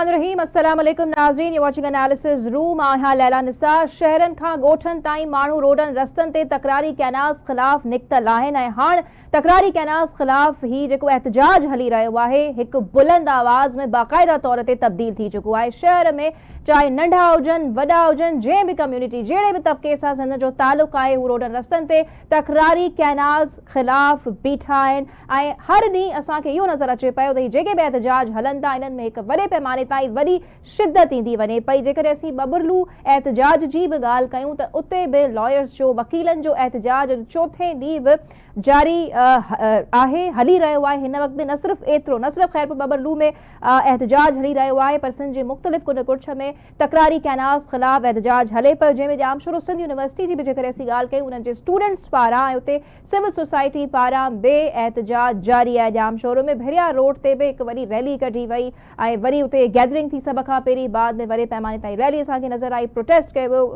الرحمٰن الرحيم السلام عليڪم ناظرين يو واچنگ اناليسز روم آهيان ليلا نثار شهرن کان ڳوٺن تائين ماڻهو روڊن رستن تي تڪراري ڪئنالز خلاف نڪتل آهن ۽ هاڻ تڪراري ڪئنالز خلاف هي جيڪو احتجاج هلي رهيو آهي هڪ بلند آواز ۾ باقاعده طور تي تبديل ٿي چڪو آهي شهر ۾ چاهي ننڍا هجن وڏا هجن جنهن به ڪميونٽي جهڙي به طبقي سان سندن جو تعلق آهي هو روڊن رستن تي تڪراري ڪئنالز خلاف بيٺا آهن ۽ هر ڏينهن اسان کي اهو نظر اچي پيو ته هي جيڪي به احتجاج هلن ٿا انهن ۾ هڪ وڏي پئماني تائين وڏي شدت ايندي وڃي پئي جيڪڏهن اسين ٻٻرلو احتجاج جي به ڳالهه ڪيون ته اتي به لائرز جو وڪيلن جو احتجاج اڄ چوٿين ڏينهن به جاري آهي هلي رهيو آهي هن وقت به نه صرف ايترو نه صرف خيرپور ٻٻرلو ۾ احتجاج هلي رهيو آهي پر سنڌ جي مختلف ڪنڊ ڪڙڇ ۾ تڪراري ڪئنالز خلاف احتجاج هلي پيو جنهن ۾ ڄامشورو سنڌ يونيورسٽي جي به جيڪڏهن اسين ڳالهه ڪيون انهن جي اسٽوڊنٽس پاران ۽ اتي سول سوسائٽي پاران به احتجاج جاري آهي ڄامشورو ۾ ڀريا روڊ تي به هڪ وڏي ريلي ڪڍي وئي ۽ وري اتي گيدرنگ ٿي سڀ کان پهرين بعد ۾ وڏي پئماني تائين ريلي اسان کي نظر آئي پروٽيسٽ ڪيو ويو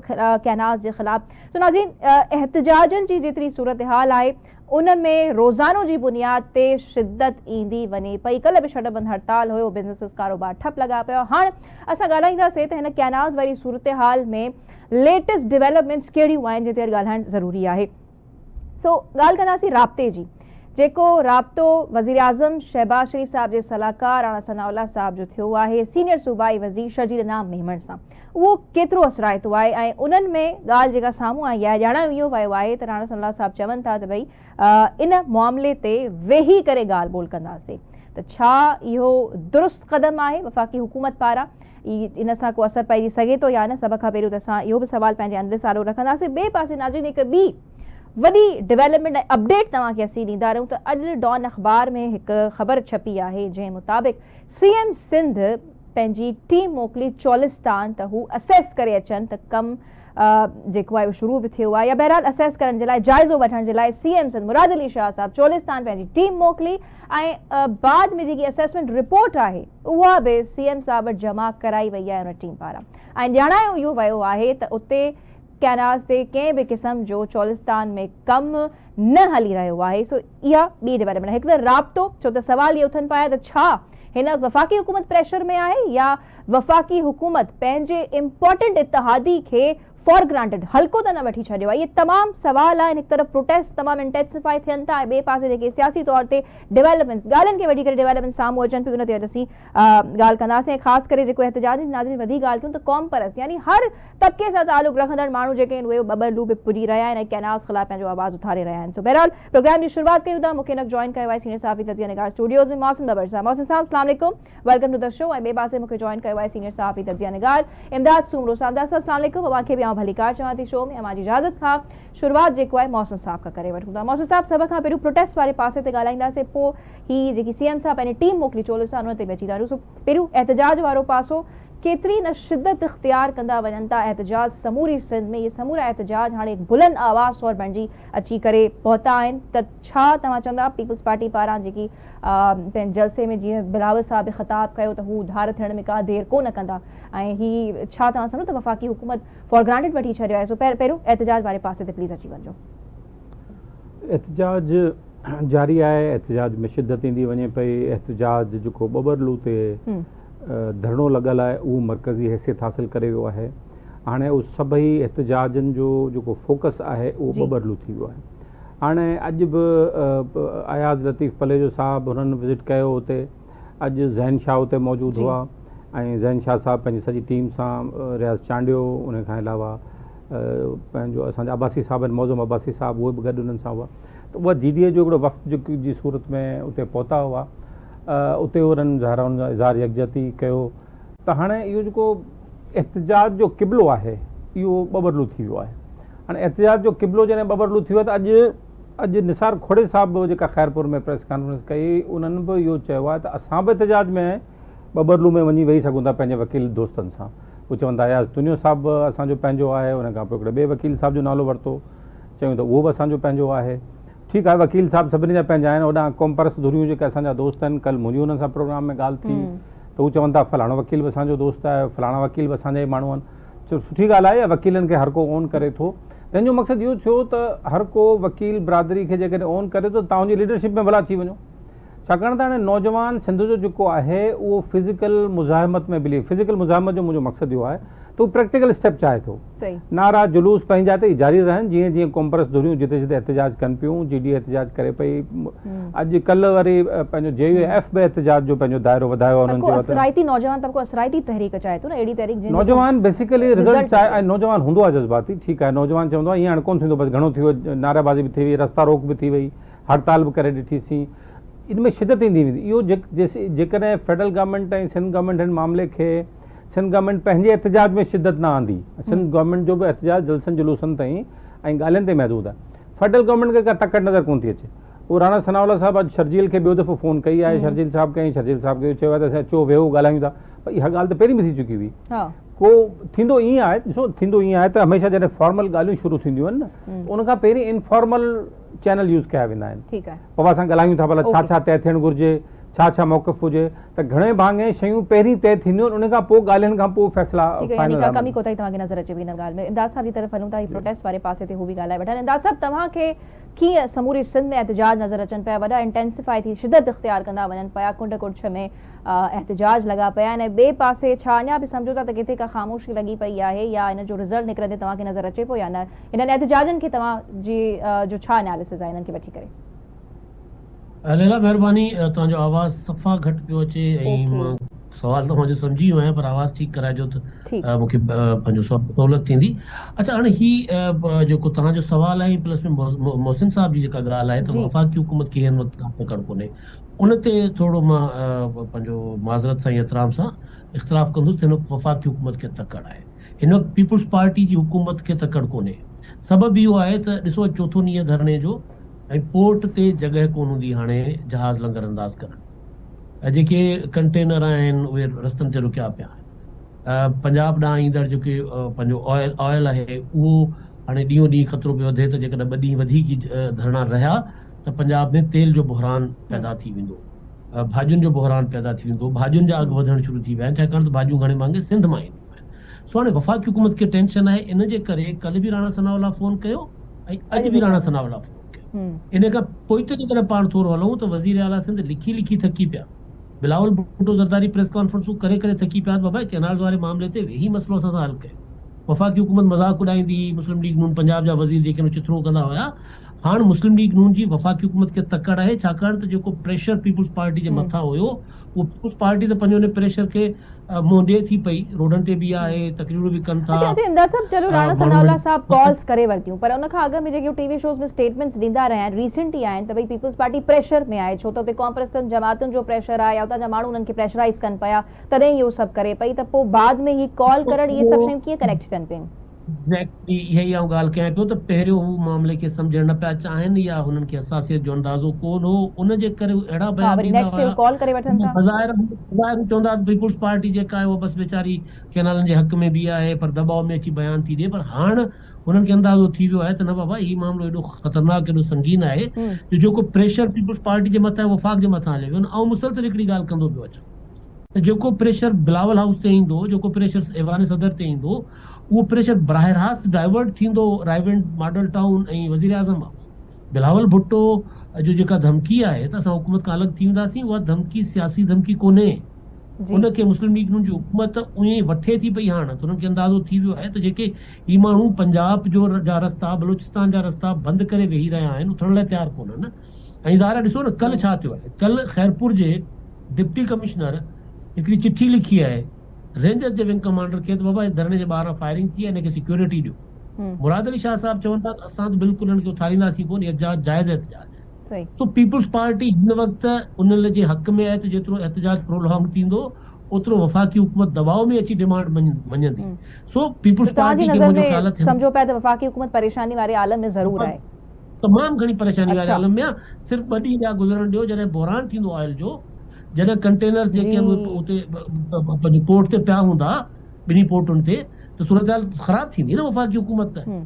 ڪئنالز جي خلاف سو ناظرين احتجاجن جي جيتري صورتحال آهي ان ۾ روزانو جي بنياد تي شدت ايندي وڃي پئي ڪلهه به شٽر بند هڙتال هيو بزنسز ڪاروبار ٺپ لڳا پيا هاڻ اسان ڳالهائينداسين ته هن ڪئنالز واري صورتحال ۾ ليٽيسٽ ڊيولپمينٽس ڪهڙيون آهن جنهن تي اڄ ڳالهائڻ ضروري آهي سو ڳالهه ڪنداسين رابطي جي جيڪو رابطو وزيراعظم شهباز شريف صاحب جي صلاحڪار راڻا ثناء الله صاحب جو ٿيو آهي سينيئر صوبائي وزير شرجيل انعام ميمڻ سان اهو ڪيترو اثرائتو آهي ۽ انهن ۾ ڳالهه جيڪا سامهون آئي آهي ڄاڻايو اهو ويو آهي ته راڻا ثناء الله صاحب چون ٿا ته ڀئي ان معاملي تي ويهي ڪري ڳالهه ٻولهه ڪنداسين ته ڇا اهو درست قدم آهي وفاقي حڪومت پاران ان سان ڪو اثر پئجي سگهي ٿو يا نه سڀ کان پهريون ته اسان اهو به سوال پنهنجي انلسٽ آڏو رکنداسين ٻئي پاسي ناظرين هڪ ٻي وڏي ڊيولپمينٽ ۽ اپڊيٽ توهان کي اسين ڏيندا رهون ته اڄ ڊان اخبار ۾ هڪ خبر ڇپي آهي جنهن مطابق سي ايم سنڌ پنهنجي ٽيم موڪلي چولستان ته هو اسيس ڪري اچن ته ڪم جيڪو آهي اهو شروع به ٿيو آهي يا بهرحال اسيس ڪرڻ جي لاء جائزو وٺڻ جي لاء سي ايم سنڌ مراد علي شاهه صاحب چولستان پنهنجي ٽيم موڪلي ۽ بعد ۾ جيڪي اسيسمينٽ رپورٽ آهي اها به سي ايم صاحب وٽ جمع ڪرائي وئي آهي ان ٽيم پاران ۽ ڄاڻايو اهو ويو آهي ته اتي ڪئنالز تي ڪنهن به قسم جو چولستان ۾ ڪم نه هلي رهيو آهي سو اها ٻي ڊيولپمينٽ هڪ ته رابطو ڇو ته سوال اهي اٿن پيا ته ڇا هن وقت وفاقي حڪومت پريشر ۾ آهي يا وفاقي حڪومت پنهنجي امپورٽنٽ اتحادي کي فار گرانٽيڊ هلڪو ته نه وٺي ڇڏيو آهي اهي تمام سوال آهن هڪ طرف پروٽيسٽ تمام انٽينسفائي ٿين ٿا ۽ ٻئي پاسي جيڪي سياسي طور تي ڊيولپمينٽس ڳالهين کي وٺي ڪري ڊيولپمينٽس سامهون اچن پيون ان تي اڄ اسين ڳالهه ڪنداسين ۽ خاص ڪري جيڪو احتجاج ناظرين وڌيڪ ڳالهه ڪيون ته قوم پرست يعني هر طبقي سان تعلق رکندڙ ماڻهو جيڪي آهن اهي ٻٻرلو به پڄي رهيا آهن ۽ ڪئنالز خلاف پنهنجو آواز اٿاري رهيا آهن سو بهرحال پروگرام جي شروعات ڪيون ٿا مون کي هن وقت جوائن ڪيو آهي سينيئر صحافي تجزيه نگار اسٽوڊيوز ۾ محسن ٻٻر صاحب محسن صاحب السلام عليڪم welcome to the show ۽ ٻئي پاسي مونکي جوائن ڪيو آهي سينيئر صحافي تجزيه نگار امداد سومرو صاحب امداد صاحب السلام عليڪم اوهان کي به آئون ڀليڪار چوان ٿي شو ۾ اوهان جي اجازت کان شروعات جيڪو آهي محسن صاحب کان ڪري وٺون ٿا محسن صاحب سڀ کان پهريون پروٽيسٽ واري پاسي تي ڳالهائينداسين پوء هي جيڪي سي ايم صاحب پنهنجي ٽيم موڪلي چولستان ان تي به اچي ٿا وڃون سو پهريون احتجاج وارو پاسو ڪيتري نه شدت اختيار ڪندا وڃن ٿا احتجاج سموري سنڌ ۾ اهي سمورا احتجاج هاڻي هڪ بلند آواز طور بڻجي اچي ڪري پهتا آهن ته ڇا توهان چوندا پيپلز پارٽي پاران جيڪي پنهنجي جلسي ۾ جيئن بلاول صاحب به خطاب ڪيو ته هو ڌار ٿيڻ ۾ ڪا دير ڪو نه ڪندا ۽ هي ڇا توهان سمجهو ته وفاقي حڪومت فار گرانٽيڊ وٺي ڇڏيو آهي سو پهريون احتجاج واري پاسي تي پليز اچي وڃجو. احتجاج جاري آهي احتجاج ۾ شدت ايندي وڃي پئي احتجاج جيڪو ٻٻرلو تي ڌرڻو لڳل آهي اهو مرڪزي حيثيت حاصل ڪري ويو آهي هاڻي اهو سڀئي احتجاجن جو جيڪو فوڪس آهي اهو ٻٻرلو ٿي ويو آهي هاڻي اڄ به اياز لطيف پليجو صاحب هنن وزٽ ڪيو اتي اڄ زين شاهه اتي موجود هئا ۽ زين شاهه صاحب پنهنجي سڄي ٽيم سان رياض چانڊيو ان کان علاوه پنهنجو اسان جا عباسي صاحب آهن معظم عباسي صاحب اهي به گڏ انهن سان هئا ته اها جي ڊي اي جو هڪڙو وفد جي صورت ۾ اتي پهتا هئا اتي انهن ظاهر آهي ان سان اظهار يڪجهتي ڪيو ته هاڻي اهو جيڪو احتجاج جو قبلو آهي اهو ٻٻرلو ٿي ويو آهي هاڻي احتجاج جو قبلو جڏهن ٻٻرلو ٿي ويو آهي ته اڄ اڄ نثار کوڙي صاحب به جيڪا خيرپور ۾ پريس ڪانفرنس ڪئي انهن به اهو چيو آهي ته اسان به احتجاج ۾ ٻٻرلو ۾ وڃي ويهي سگهون ٿا پنهنجي وڪيل دوستن سان هو چون ٿا اياز تنيو صاحب به اسان جو پنهنجو آهي ان کان پوء هڪڙي ٻئي وڪيل صاحب جو نالو ورتو چيون ته اهو به اسان جو پنهنجو آهي ٺيڪ آهي وڪيل صاحب سڀني جا پنهنجا آهن هوڏانهن قومپرست ڌريون جيڪي اسان جا دوست آهن ڪلهه منهنجي انهن سان پروگرام ۾ ڳالهه ٿي ته هو چون ٿا فلاڻو وڪيل به اسان جو دوست آهي فلاڻا وڪيل به اسان جا ئي ماڻهو آهن چيو سٺي ڳالهه آهي وڪيلن کي هر ڪو اون ڪري ٿو تنهن جو مقصد اهو ٿيو ته هر ڪو وڪيل برادري کي جيڪڏهن اون ڪري ٿو ته توهان جي ليڊرشپ ۾ ڀلا اچي وڃو. ڇاڪاڻ ته هاڻي نوجوان سنڌ جو جيڪو آهي اهو فزيڪل مزاحمت ۾ بليو فزيڪل مزاحمت جو منهنجو مقصد اهو آهي ته هو پريڪٽيڪل اسٽيپ چاهي ٿو. نعرا جلوس پنهنجي جاء تي ئي جاري رهن جيئن جيئن قومپرست ڌريون جتي جتي احتجاج ڪن پيون جي ڊي اي احتجاج ڪري پئي اڄ ڪلهه وري پنهنجو جي يو ايف به احتجاج جو پنهنجو دائرو وڌايو آهي انهن چيو آهي ته اثرائتي نوجوان طبقو اثرائتي تحريڪ چاهي ٿو نه اهڙي تحريڪ جنهن جو نوجوان بيسيڪلي رزلٽ چاهي ۽ نوجوان هوندو آهي جذباتي ٺيڪ آهي نوجوان چوندو آهي ائين هاڻي ڪونه ٿيندو بس گهڻو ٿي ويو نعره بازي به ٿي وئي رستا روڪ به ٿي وئي هڙتال به ڪري ڏٺي سين ان ۾ شدت ايندي ويندي اهو جيڪڏهن فيڊرل گورنمينٽ ۽ سنڌ گورنمينٽ هن معاملي کي سنڌ گورنمينٽ پنهنجي احتجاج ۾ شدت نه آندي سنڌ گورنمينٽ جو به احتجاج جلسن جلوسن تائين ۽ ڳالهين تائين محدود آهي فيڊرل گورنمينٽ کي ڪا تڪڙ نظر ڪونه ٿي اچي اهو راڻا ثناء الله صاحب اڄ شرجيل کي ٻيو دفعو فون ڪئي آهي شرجيل صاحب ڪئي شرجيل صاحب کي چيو آهي ته اسين اچو ويهو ڳالهايون ٿا پر اها ڳالهه ته پهرين به ٿي چڪي هئي ڪو ٿيندو ائين آهي ڏسو ٿيندو ائين آهي ته هميشه جڏهن فارمل ڳالهيون شروع ٿينديون آهن نه ان کان پهرين انفارمل چينل يوز ڪيا ويندا آهن بابا اسان ڳالهايون ٿا ڀلا ڇا ڇا طئي ٿيڻ گهرجي ڇا ڇا موقف هجي ته گهڻي ڀاڱي شيون پهرين طئي ٿينديون آهن ان کان پوء ڳالهين کان پوء فيصلا ٺيڪ آهي يعني ڪا ڪمي ڪوتاهي توهان کي نظر اچي پئي ان ڳالهه ۾ امداد صاحب جي طرف هلون ٿا هي پروٽيسٽ واري پاسي تي هو به ڳالهائي وٺن امداد صاحب توهان کي ڪيئن سموري سنڌ ۾ احتجاج نظر اچن پيا وڏا انٽينسفائي ٿي شدت اختيار ڪندا وڃن پيا ڪنڊ ڪڙڇ ۾ احتجاج لڳا پيا آهن ۽ ٻئي پاسي ڇا اڃا به سمجهو ٿا ته ڪٿي ڪا خاموشي لڳي پئي آهي يا ان جو رزلٽ نڪرندي توهان کي نظر اچي پيو يا نه انهن احتجاجن کي توهان جي جو ڇا اناليسز آهي انهن کي وٺي ڪري. ليلا مهرباني توهان جو آواز صفا گهٽ پيو اچي ۽ مان سوال توهان جو سمجهي ويو آهيان پر آواز ٺيڪ ڪرائجو ته مون کي پنهنجو سهولت ٿيندي اڇا هاڻي هي جيڪو توهان جو سوال آهي پلس ۾ محسن صاحب جي جيڪا ڳالهه آهي ته وفاقي حڪومت کي هن وقت ڪا تڪڙ ڪونهي ان تي ٿورو مان پنهنجو معذرت سان احترام سان اختلاف ڪندس ته هن وقت وفاقي حڪومت کي تڪڙ آهي هن وقت پيپلز پارٽي جي حڪومت کي تڪڙ ڪونهي سبب اهو آهي ته ڏسو اڄ چوٿون ڏينهن ڌرڻي جو ۽ پورٽ تي جڳهه ڪونه هوندي هاڻي جهاز لنگر انداز ڪرڻ ۽ جيڪي ڪنٽينر آهن اهي رستن تي رڪيا پيا آهن پنجاب ڏانهن ايندڙ جيڪي پنهنجو آئل آئل آهي اهو هاڻي ڏينهون ڏينهن خطرو پيو وڌي ته جيڪڏهن ٻه ڏينهن وڌيڪ ڌرڻا رهيا ته پنجاب ۾ تيل جو بحران پيدا ٿي ويندو ڀاڄين جو بحران پيدا ٿي ويندو ڀاڄين جا اگهه وڌڻ شروع ٿي ويا آهن ڇاڪاڻ ته ڀاڄيون گهڻي ڀاڱي سنڌ مان اينديون آهن سو هاڻي وفاقي حڪومت کي ٽينشن آهي ان جي ڪري ڪلهه به راڻا ثناء الله فون ڪيو ۽ اڄ به راڻا ثناء الله فون ڪيو. ان کان پوئتي جيڪڏهن پاڻ ٿورو هلون ته وزير اعليٰ سنڌ لکي لکي ٿڪي پيا. بلاول ڀٽو زرداري پريس ڪانفرنسون ڪري ڪري ٿڪي پيا ته بابا ڪئنالز واري معاملي تي ويهي مسئلو اسان سان حل ڪيو. وفاقي حڪومت مذاق اڏائيندي هئي، مسلم ليگ نون پنجاب جا وزير جيڪي هن چٿرون ڪندا هيا، هاڻ مسلم ليگ نون جي وفاقي حڪومت کي تڪڙ آهي ڇاڪاڻ ته جيڪو پريشر پيپلز پارٽي جي مٿان هيو اهو پيپلز پارٽي ته پنهنجو ان پريشر کي منهن ڏئي ٿي پئي، روڊن تي به آهي، تقريرون به ڪن ٿا. اڇا اڇا امداد صاحب چلو راڻا ثناء الله صاحب ڪالز ڪري ورتيون پر ان کان اڳ ۾ جيڪي ٽي وي شوز ۾ اسٽيٽمينٽس ڏيندا رهيا آهن ريسنٽ ئي آهن ته ڀئي پيپلز پارٽي پريشر ۾ آهي ڇو ته اتي قومپرستن جماعتن جو پريشر آهي يا اتان جا ماڻهو انهن کي پريشرائيز ڪن پيا تڏهن اهو سڀ ڪري پئي ته پوء بعد ۾ هي ڪال ڪرڻ اهي سڀ شيون ڪيئن ڪنيڪٽ ٿين پيون. ايگزيڪٽلي اها ئي آئون ڳالهه ڪيان پيو ته پهريون هو معاملي کي سمجهڻ نه پيا چاهين يا هنن کي حساسيت جو اندازو ڪونه هو ان جي ڪري هو اهڙا ها بيان وري ڏيندا نيڪسٽ ڊي هيا هو ڪال ڪري وٺن ٿا. بظاهر بظاهر هو چوندا هئا ته پيپلز پارٽي جيڪا آهي اها بس ويچاري ڪئنالن جي حق ۾ به آهي پر دٻاء ۾ اچي بيان ٿي ڏي پر هاڻ هنن کي اندازو ٿي ويو آهي ته نه بابا هي معاملو ايڏو خطرناڪ ايڏو سنگين آهي جو جيڪو پريشر پيپلز پارٽي جي مٿان آهي وفاق جي مٿان هليو ويو آئون مسلسل هڪڙي ڳالهه ڪندو پيو اچان ته جيڪو پريشر بلاول هائوس تي ايندو، جيڪو پريشر ايوان صدر تي ايندو، اهو پريشر براهه راست ڊائيورٽ ٿيندو رائيونڊ، ماڊل ٽائون ۽ وزيراعظم هائوس. بلاول ڀٽو جو جيڪا ڌمڪي آهي ته اسان حڪومت کان الڳ ٿي وينداسين، اها ڌمڪي سياسي ڌمڪي ڪونهي. ان کي مسلم ليگ نون جي حڪومت ائين ئي وٺي ٿي پئي هاڻ ته انهن کي اندازو ٿي ويو آهي ته جيڪي هي ماڻهو پنجاب جو جا رستا، بلوچستان جا رستا بند ڪري ويهي رهيا آهن، اٿڻ لاء تيار ڪونهن ۽ ظاهر آهي ڏسو نه ڪلهه ڇا ٿيو آهي، ڪلهه خيرپور جي ڊپٽي ڪمشنر هڪڙي چٺي لکي آهي رينجرز جي ونگ ڪمانڊر کي ته بابا ڌرڻي جي ٻاهران فائرنگ ٿي آهي هن کي سيڪيورٽي ڏيو. مراد علي شاهه صاحب چون ٿا ته اسان ته بلڪل هن کي اٿارينداسين ڪونه احتجاج جائز احتجاج آهي. سو پيپلز پارٽي هن وقت ان جي حق ۾ آهي ته جيترو احتجاج پرولانگ ٿيندو اوترو وفاقي حڪومت دٻاء ۾ اچي ڊمانڊ مڃندي. سو پيپلز توهان جي پارٽي کي نظر منهنجو ۾ خيال آهي ته هن سمجهو پيا ته وفاقي حڪومت پريشاني واري عالم ۾ ضرور آهي. تمام گهڻي پريشاني واري عالم ۾ آ صرف ٻه ڏينهن ٻيا گذرڻ ڏيو جڏهن بحران ٿيندو آئل جو جڏهن ڪنٽينرز جيڪي آهن اهي اتي پنهنجي پورٽ تي پيا هوندا ٻنهي پورٽن تي ته صورتحال خراب ٿيندي نه وفاقي حڪومت ته.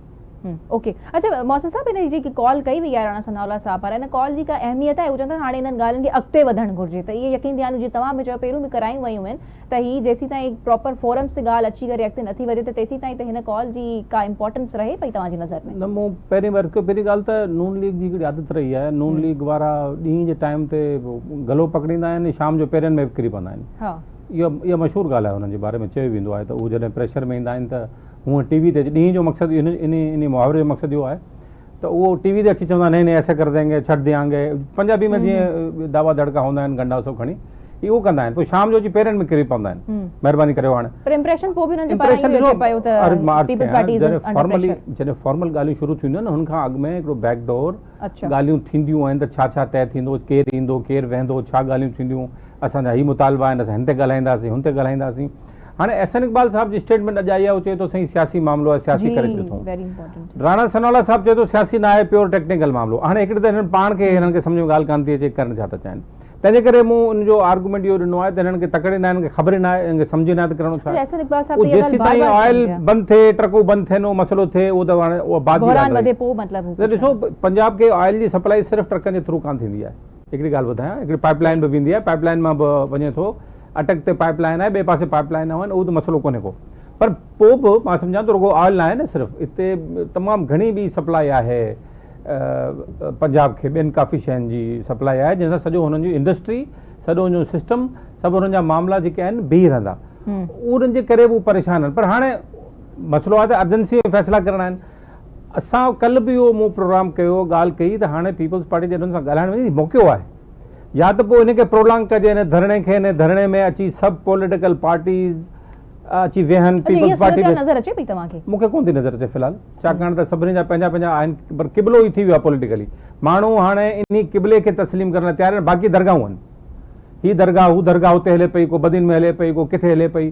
اوڪي اڇا محسن صاحب ان جيڪي ڪال ڪئي وئي آهي راڻا ثناء الله صاحب پاران ان ڪال جي ڪا اهميت آهي هو چون ٿا هاڻي انهن ڳالهين کي اڳتي وڌڻ گهرجي ته اهي يقين دهانيون جيئن توهان به چيو پهريون به ڪرايون ويون آهن ته هي جيسيتائين پراپر فورمز تي ڳالهه اچي ڪري اڳتي نٿي وڌي ته تيسيتائين ته هن ڪال جي ڪا امپارٽنس رهي پئي توهان جي نظر ۾؟ نه مون پهرين به عرض ڪيو پهرين ڳالهه ته نون ليگ جي هڪڙي عادت رهي آهي نون ليگ وارا ڏينهن جي ٽائيم تي گلو پڪڙيندا آهن ۽ شام جو پيرن ۾ به ڪري پوندا آهن اها اها مشهور ڳالهه آهي انهن جي باري ۾ چيو ويندو آهي ته هو جڏهن پريشر ۾ ايندا آهن ته هونء ٽي وي تي اچي ڏينهن جو مقصد ان ان محاوري جو مقصد اهو آهي ته اهو ٽي وي تي اچي چوندا نهين نهين ايسي ڪر دينگي ڇڏ ديانگي پنجابي ۾ جيئن دعويٰ دڙڪا هوندا آهن گنڊا سو کڻي اهو ڪندا آهن پوء شام جو اچي پيرن ۾ ڪري پوندا آهن مهرباني ڪريو هاڻي پر امپريشن پوء به انهن جي پاران اهو اچي پيو ته پيپلز پارٽي از انڊر فارملي جڏهن فارمل ڳالهيون شروع ٿينديون آهن هن کان اڳ ۾ هڪڙو بيڪ ڊور ڳالهيون ٿينديون آهن ته ڇا ڇا طئي ٿيندو ڪير ايندو ڪير ويهندو ڇا ڳالهيون ٿينديون اسان جا هي مطالبا آهن اسان هن تي ڳالهائينداسين هن تي ڳالهائينداسين هاڻي احسن اقبال صاحب جي اسٽيٽمينٽ اڄ آئي آهي اهو چئي ٿو سائين سياسي معاملو آهي سياسي ڪري ڇڏيو اٿئون راڻا ثناء الله صاحب چئي ٿو سياسي نه آهي پيور ٽيڪنيڪل معاملو هاڻي هڪڙي ته هنن پاڻ کي هنن کي سمجهه ۾ ڳالهه ڪانه ٿي اچي ڪرڻ ڇا ٿا چاهين تنهن جي ڪري مون ان جو آرگومينٽ اهو ڏنو آهي ته هنن کي تڪڙ ئي نه آهي هنن کي خبر ئي نه آهي هنن کي سمجهه ئي نه آهي ته ڪرڻو ڇا آهي اهو جيسيتائين آئل بند ٿئي ٽرڪون بند ٿين اهو مسئلو ٿئي اهو ته هاڻي اها بعد جي ڳالهه رهي ته ڏسو پنجاب کي آئل جي سپلائي صرف ٽرڪن جي ٿرو ڪانه ٿيندي آهي هڪڙي ڳالهه ٻڌايان هڪڙي پائپ لائن به ويندي آهي پائپ لائن مان به وڃي ٿو اٽڪ تي پائپ لائن آهي ٻئي پاسي پائپ لائن آهن اهو ته مسئلو ڪونهي ڪو پر پوء به مان سمجهان ٿو رڳو آئل ناهي نه صرف اتي تمام گهڻي ٻي سپلائي آهي پنجاب کي ٻين ڪافي شين جي سپلائي آهي جنهن سان سڄو هنن جي انڊسٽري سڄو هنن جو سسٽم سڀ هنن جا معاملا جيڪي آهن بيهي رهندا انهن جي ڪري به هو پريشان آهن پر هاڻي مسئلو آهي ته ارجنسي ۾ فيصلا ڪرڻا آهن اسان ڪلهه به اهو مون پروگرام ڪيو ڳالهه ڪئي ته هاڻي پيپلز پارٽي جڏهن سان ڳالهائڻ وڃي موقعو آهي يا ته پوء ان کي پرولانگ ڪجي ان ڌرڻي کي ان ڌرڻي ۾ اچي سڀ پوليٽيڪل پارٽيز اچي ويهن پيپلز پارٽي به نظر اچي پئي توهان کي؟ مون کي ڪونه ٿي نظر اچي في الحال ڇاڪاڻ ته سڀني جا پنهنجا پنهنجا آهن پر قبلو ئي ٿي ويو آهي پوليٽيڪلي ماڻهو هاڻي انهي قبلي کي تسليم ڪرڻ لاء تيار آهن باقي درگاهون آهن هي درگاهه هو درگاهه اتي هلي پئي ڪو بدين ۾ هلي پئي ڪو ڪٿي هلي پئي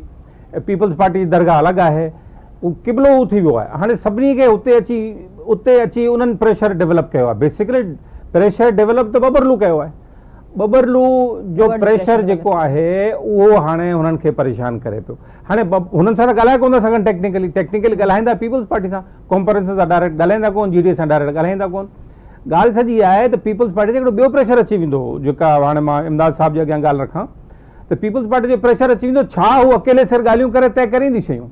پيپلز پارٽي جي درگاهه الڳ آهي اهو قبلو اهو ٿي ويو آهي هاڻي سڀني کي اتي اچي اتي اچي انهن پريشر ڊيولپ ڪيو آهي بيسڪلي پريشر ڊيولپ ته ٻٻرلو ڪيو آهي ٻٻرلو جو پريشر جيڪو آهي اهو هاڻي هنن کي پريشان ڪري پيو هاڻي هنن سان ته ڳالهائي ڪونه ٿا سگهن ٽيڪنيڪلي ٽيڪنيڪلي ڳالهائيندا پيپلز پارٽي سان ڪانفرنس سان ڊائريڪٽ ڳالهائيندا ڪون جي ڊي سان ڊائريڪٽ ڳالهائيندا ڪون ڳالهه سڄي آهي ته پيپلز پارٽي تي هڪڙو ٻيو پريشر اچي ويندو جيڪا هاڻي مان امداد صاحب جي اڳيان ڳالهه رکان ته پيپلز پارٽي جو پريشر اچي ويندو ڇا هو اڪيلي سر ڳالهيون ڪري طئي ڪري ايندي شيون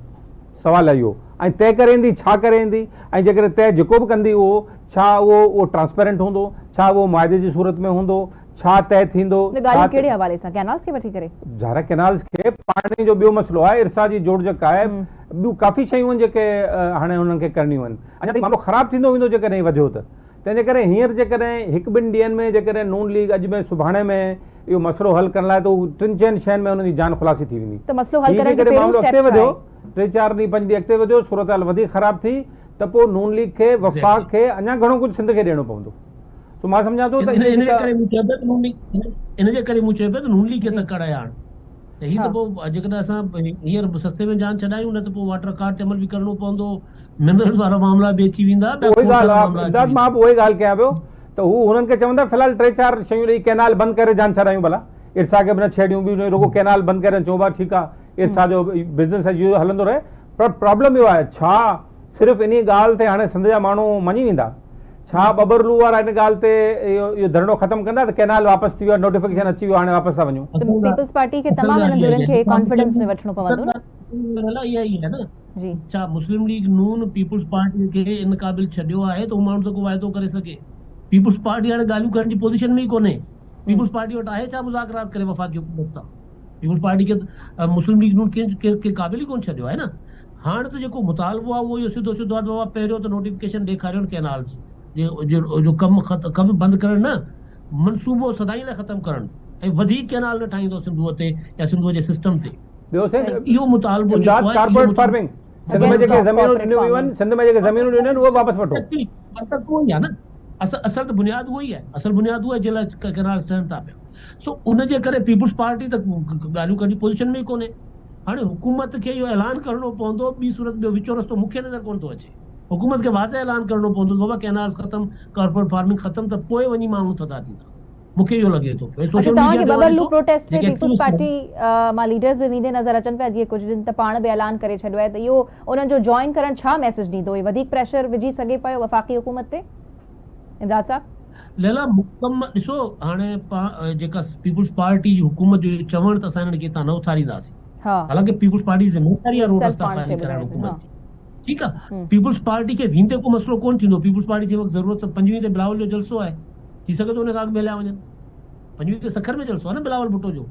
سوال آهي اهو ۽ طئي ڪري ايندي ڇا ڪري ايندي ۽ جيڪڏهن طئي جيڪو به ڪندي اهو ڇا اهو اهو ٽرانسپيرنٽ هوندو ڇا اهو معاهدي جي صورت ۾ هوندو ڇا طئي ٿيندو نه ڳالهيون ڪهڙي حوالي سان ڪينالز کي وٺي ڪري؟ ظاهر آهي ڪينالز کي پاڻي جو ٻيو مسئلو آهي ارسا جي جوڙجڪ آهي ٻيون ڪافي شيون آهن جيڪي هاڻي هنن کي ڪرڻيون آهن اڃا تائين معاملو خراب ٿيندو ويندو جيڪڏهن وڌيو ته تنهن جي ڪري هينئر جيڪڏهن هڪ ٻن ڏينهن ۾ جيڪڏهن نون ليگ اڄ ۾ سڀاڻي ۾ اهو مسئلو حل ڪرڻ لاء ته هو ٽن چئن شين ۾ انهن جي جان خلاصي ٿي ويندي. ته مسئلو حل هي ڪرڻ جو جيڪڏهن پهريون معاملو اسٽيپ اڳتي ڇا وڌيو، آهي؟ ٽي چار ڏينهن پنج ڏينهن اڳتي وڌيو، صورتحال وڌيڪ خراب ٿي ته پوء نون ليگ کي، وفاق کي اڃا گهڻو ڪجهه سنڌ کي ڏيڻو پوندو. سو مان سمجهان ٿو ته ان اهي ان جي جيڪا. ڪري مون چيو پيو ته نون ليگ ان جي ڪري مون چيو پيو ته نون ليگ کي تڪڙ آهي هاڻ ته هي ته پوء جيڪڏهن اسان هينئر سستي ۾ جان ڇڏايون نه ته پوء واٽر ڪارڊ تي عمل به ڪرڻو پوندو، منرلز وارا معاملا به اچي ويندا، ٻيا اهو ئي کوڙ ڳالهه سارا آ معاملا اچي امداد ويندا. مان به اهو ئي ڳالهه ڪيان پيو ته هو هنن کي چوندا في الحال ٽي چار شيون ڏئي ڪئنال بند ڪري جان ڇڏايون ڀلا ارسا کي به نه ڇيڙيون ٻيون نه رڳو ڪئنال بند ڪري چئون ڀا ٺيڪ آ ارسا جو بزنس ايز يوزل هلندو رهي پر پرابلم اهو آهي ڇا صرف انهي ڳالهه تي هاڻي سنڌ جا ماڻهو مڃي ويندا ڇا ٻٻرلو وارا ان ڳالهه تي اهو ڌرڻو ختم ڪندا ته ڪئنال واپس ٿي ويو آهي نوٽيفڪيشن اچي ويو آهي هاڻي واپس ٿا وڃون. ته پيپلز پارٽي کي تمام انهن ڌرين کي ڪانفيڊنس ۾ وٺڻو پوندو نه. اصل ڳالهه اها ئي آهي نه جي. ڇا مسلم ليگ نون پيپلز پارٽي کي ان قابل ڇڏيو آهي ته هو ماڻهن سان ڪو واعدو ڪري سگهي؟ پيپلز پارٽي هاڻي ڳالهيون ڪرڻ جي پوزيشن ۾ ئي ڪونهي. پيپلز پارٽي وٽ آهي ڇا مذاڪرات ڪري وفاقي حڪومت سان؟ پيپلز پارٽي کي ته مسلم ليگ نون ڪنهن قابل ئي ڪونه ڇڏيو آهي نه. هاڻ ته جيڪو مطالبو آهي اهو اهو سڌو سڌو آهي ته بابا پهريون ته نوٽيفڪيشن ڏيکاريو ڪئنالز جو ڪم ڪم بند ڪرڻ نه منصوبو سدائين لاء ختم ڪرڻ ۽ وڌيڪ ڪئنال نه ٺاهيندو سنڌوء تي يا سنڌوء جي سسٽم تي. ٻيو سائين اهو مطالبو امداد جيڪو آهي اهو ڪارپوريٽ فارمنگ سنڌ ۾ جيڪي زمينون ڏنيون ويون آهن سنڌ ۾ جيڪي زمينون ڏنيون آهن اهي واپس وٺو. ايگزيڪٽلي مطلب اهو ئي آهي نه اصل اصل ته بنياد اهو ئي آهي اصل بنياد اهو آهي جنهن لاء ڪئنالز ٺهن ٿا پيا سو ان جي ڪري پيپلز پارٽي ته ڳالهيون ڪرڻ جي پوزيشن ۾ ئي ڪونهي هاڻي حڪومت کي اهو اعلان ڪرڻو پوندو ٻي صورت ٻيو وچون رستو مون کي نظر ڪونه ٿو اچي حڪومت کي واضح اعلان ڪرڻو پوندو ته بابا ڪئنالز ختم ڪارپوريٽ فارمنگ ختم ته پوء وڃي ماڻهو ٿڌا ٿيندا. مون کي اهو لڳي ٿو پيو. اڇا سوشل توهان ميڊيا کي تي اوهان ٻٻرلو ڏسو پروٽيسٽ ۾ جيڪي پيپلز ايڪٽوسٽ آهن. پارٽي مان ليڊرز به ويندي نظر اچن پيا جيئن ڪجهه ڏينهن ته پاڻ به اعلان ڪري ڇڏيو آهي ته اهو انهن جو جوائن ڪرڻ ڇا ميسيج ڏيندو؟ اهي وڌيڪ پريشر وجهي سگهي پيو وفاقي حڪومت تي؟ امداد صاحب. ليلا مڪمل ڏسو هاڻي جيڪا پيپلز پارٽي جي حڪومت جو اهو چوڻ ته اسان هنن کي هتان نه اٿارينداسين حالانڪه پيپلز پارٽي جي ذميواري آهي روڊ رستا خالي ڪرائڻ حڪومت جي ٺيڪ آهي پيپلز پارٽي کي ويندي ڪو مسئلو ڪونه ٿيندو پيپلز پارٽي جنهن وقت ضرورت پنجويهه تي بلاول جو جلسو آهي ٿي سگهي ٿو ان کان اڳ ۾ هليا وڃن پنجويهه تي سکر ۾ جلسو آهي نه بلاول ڀٽو جو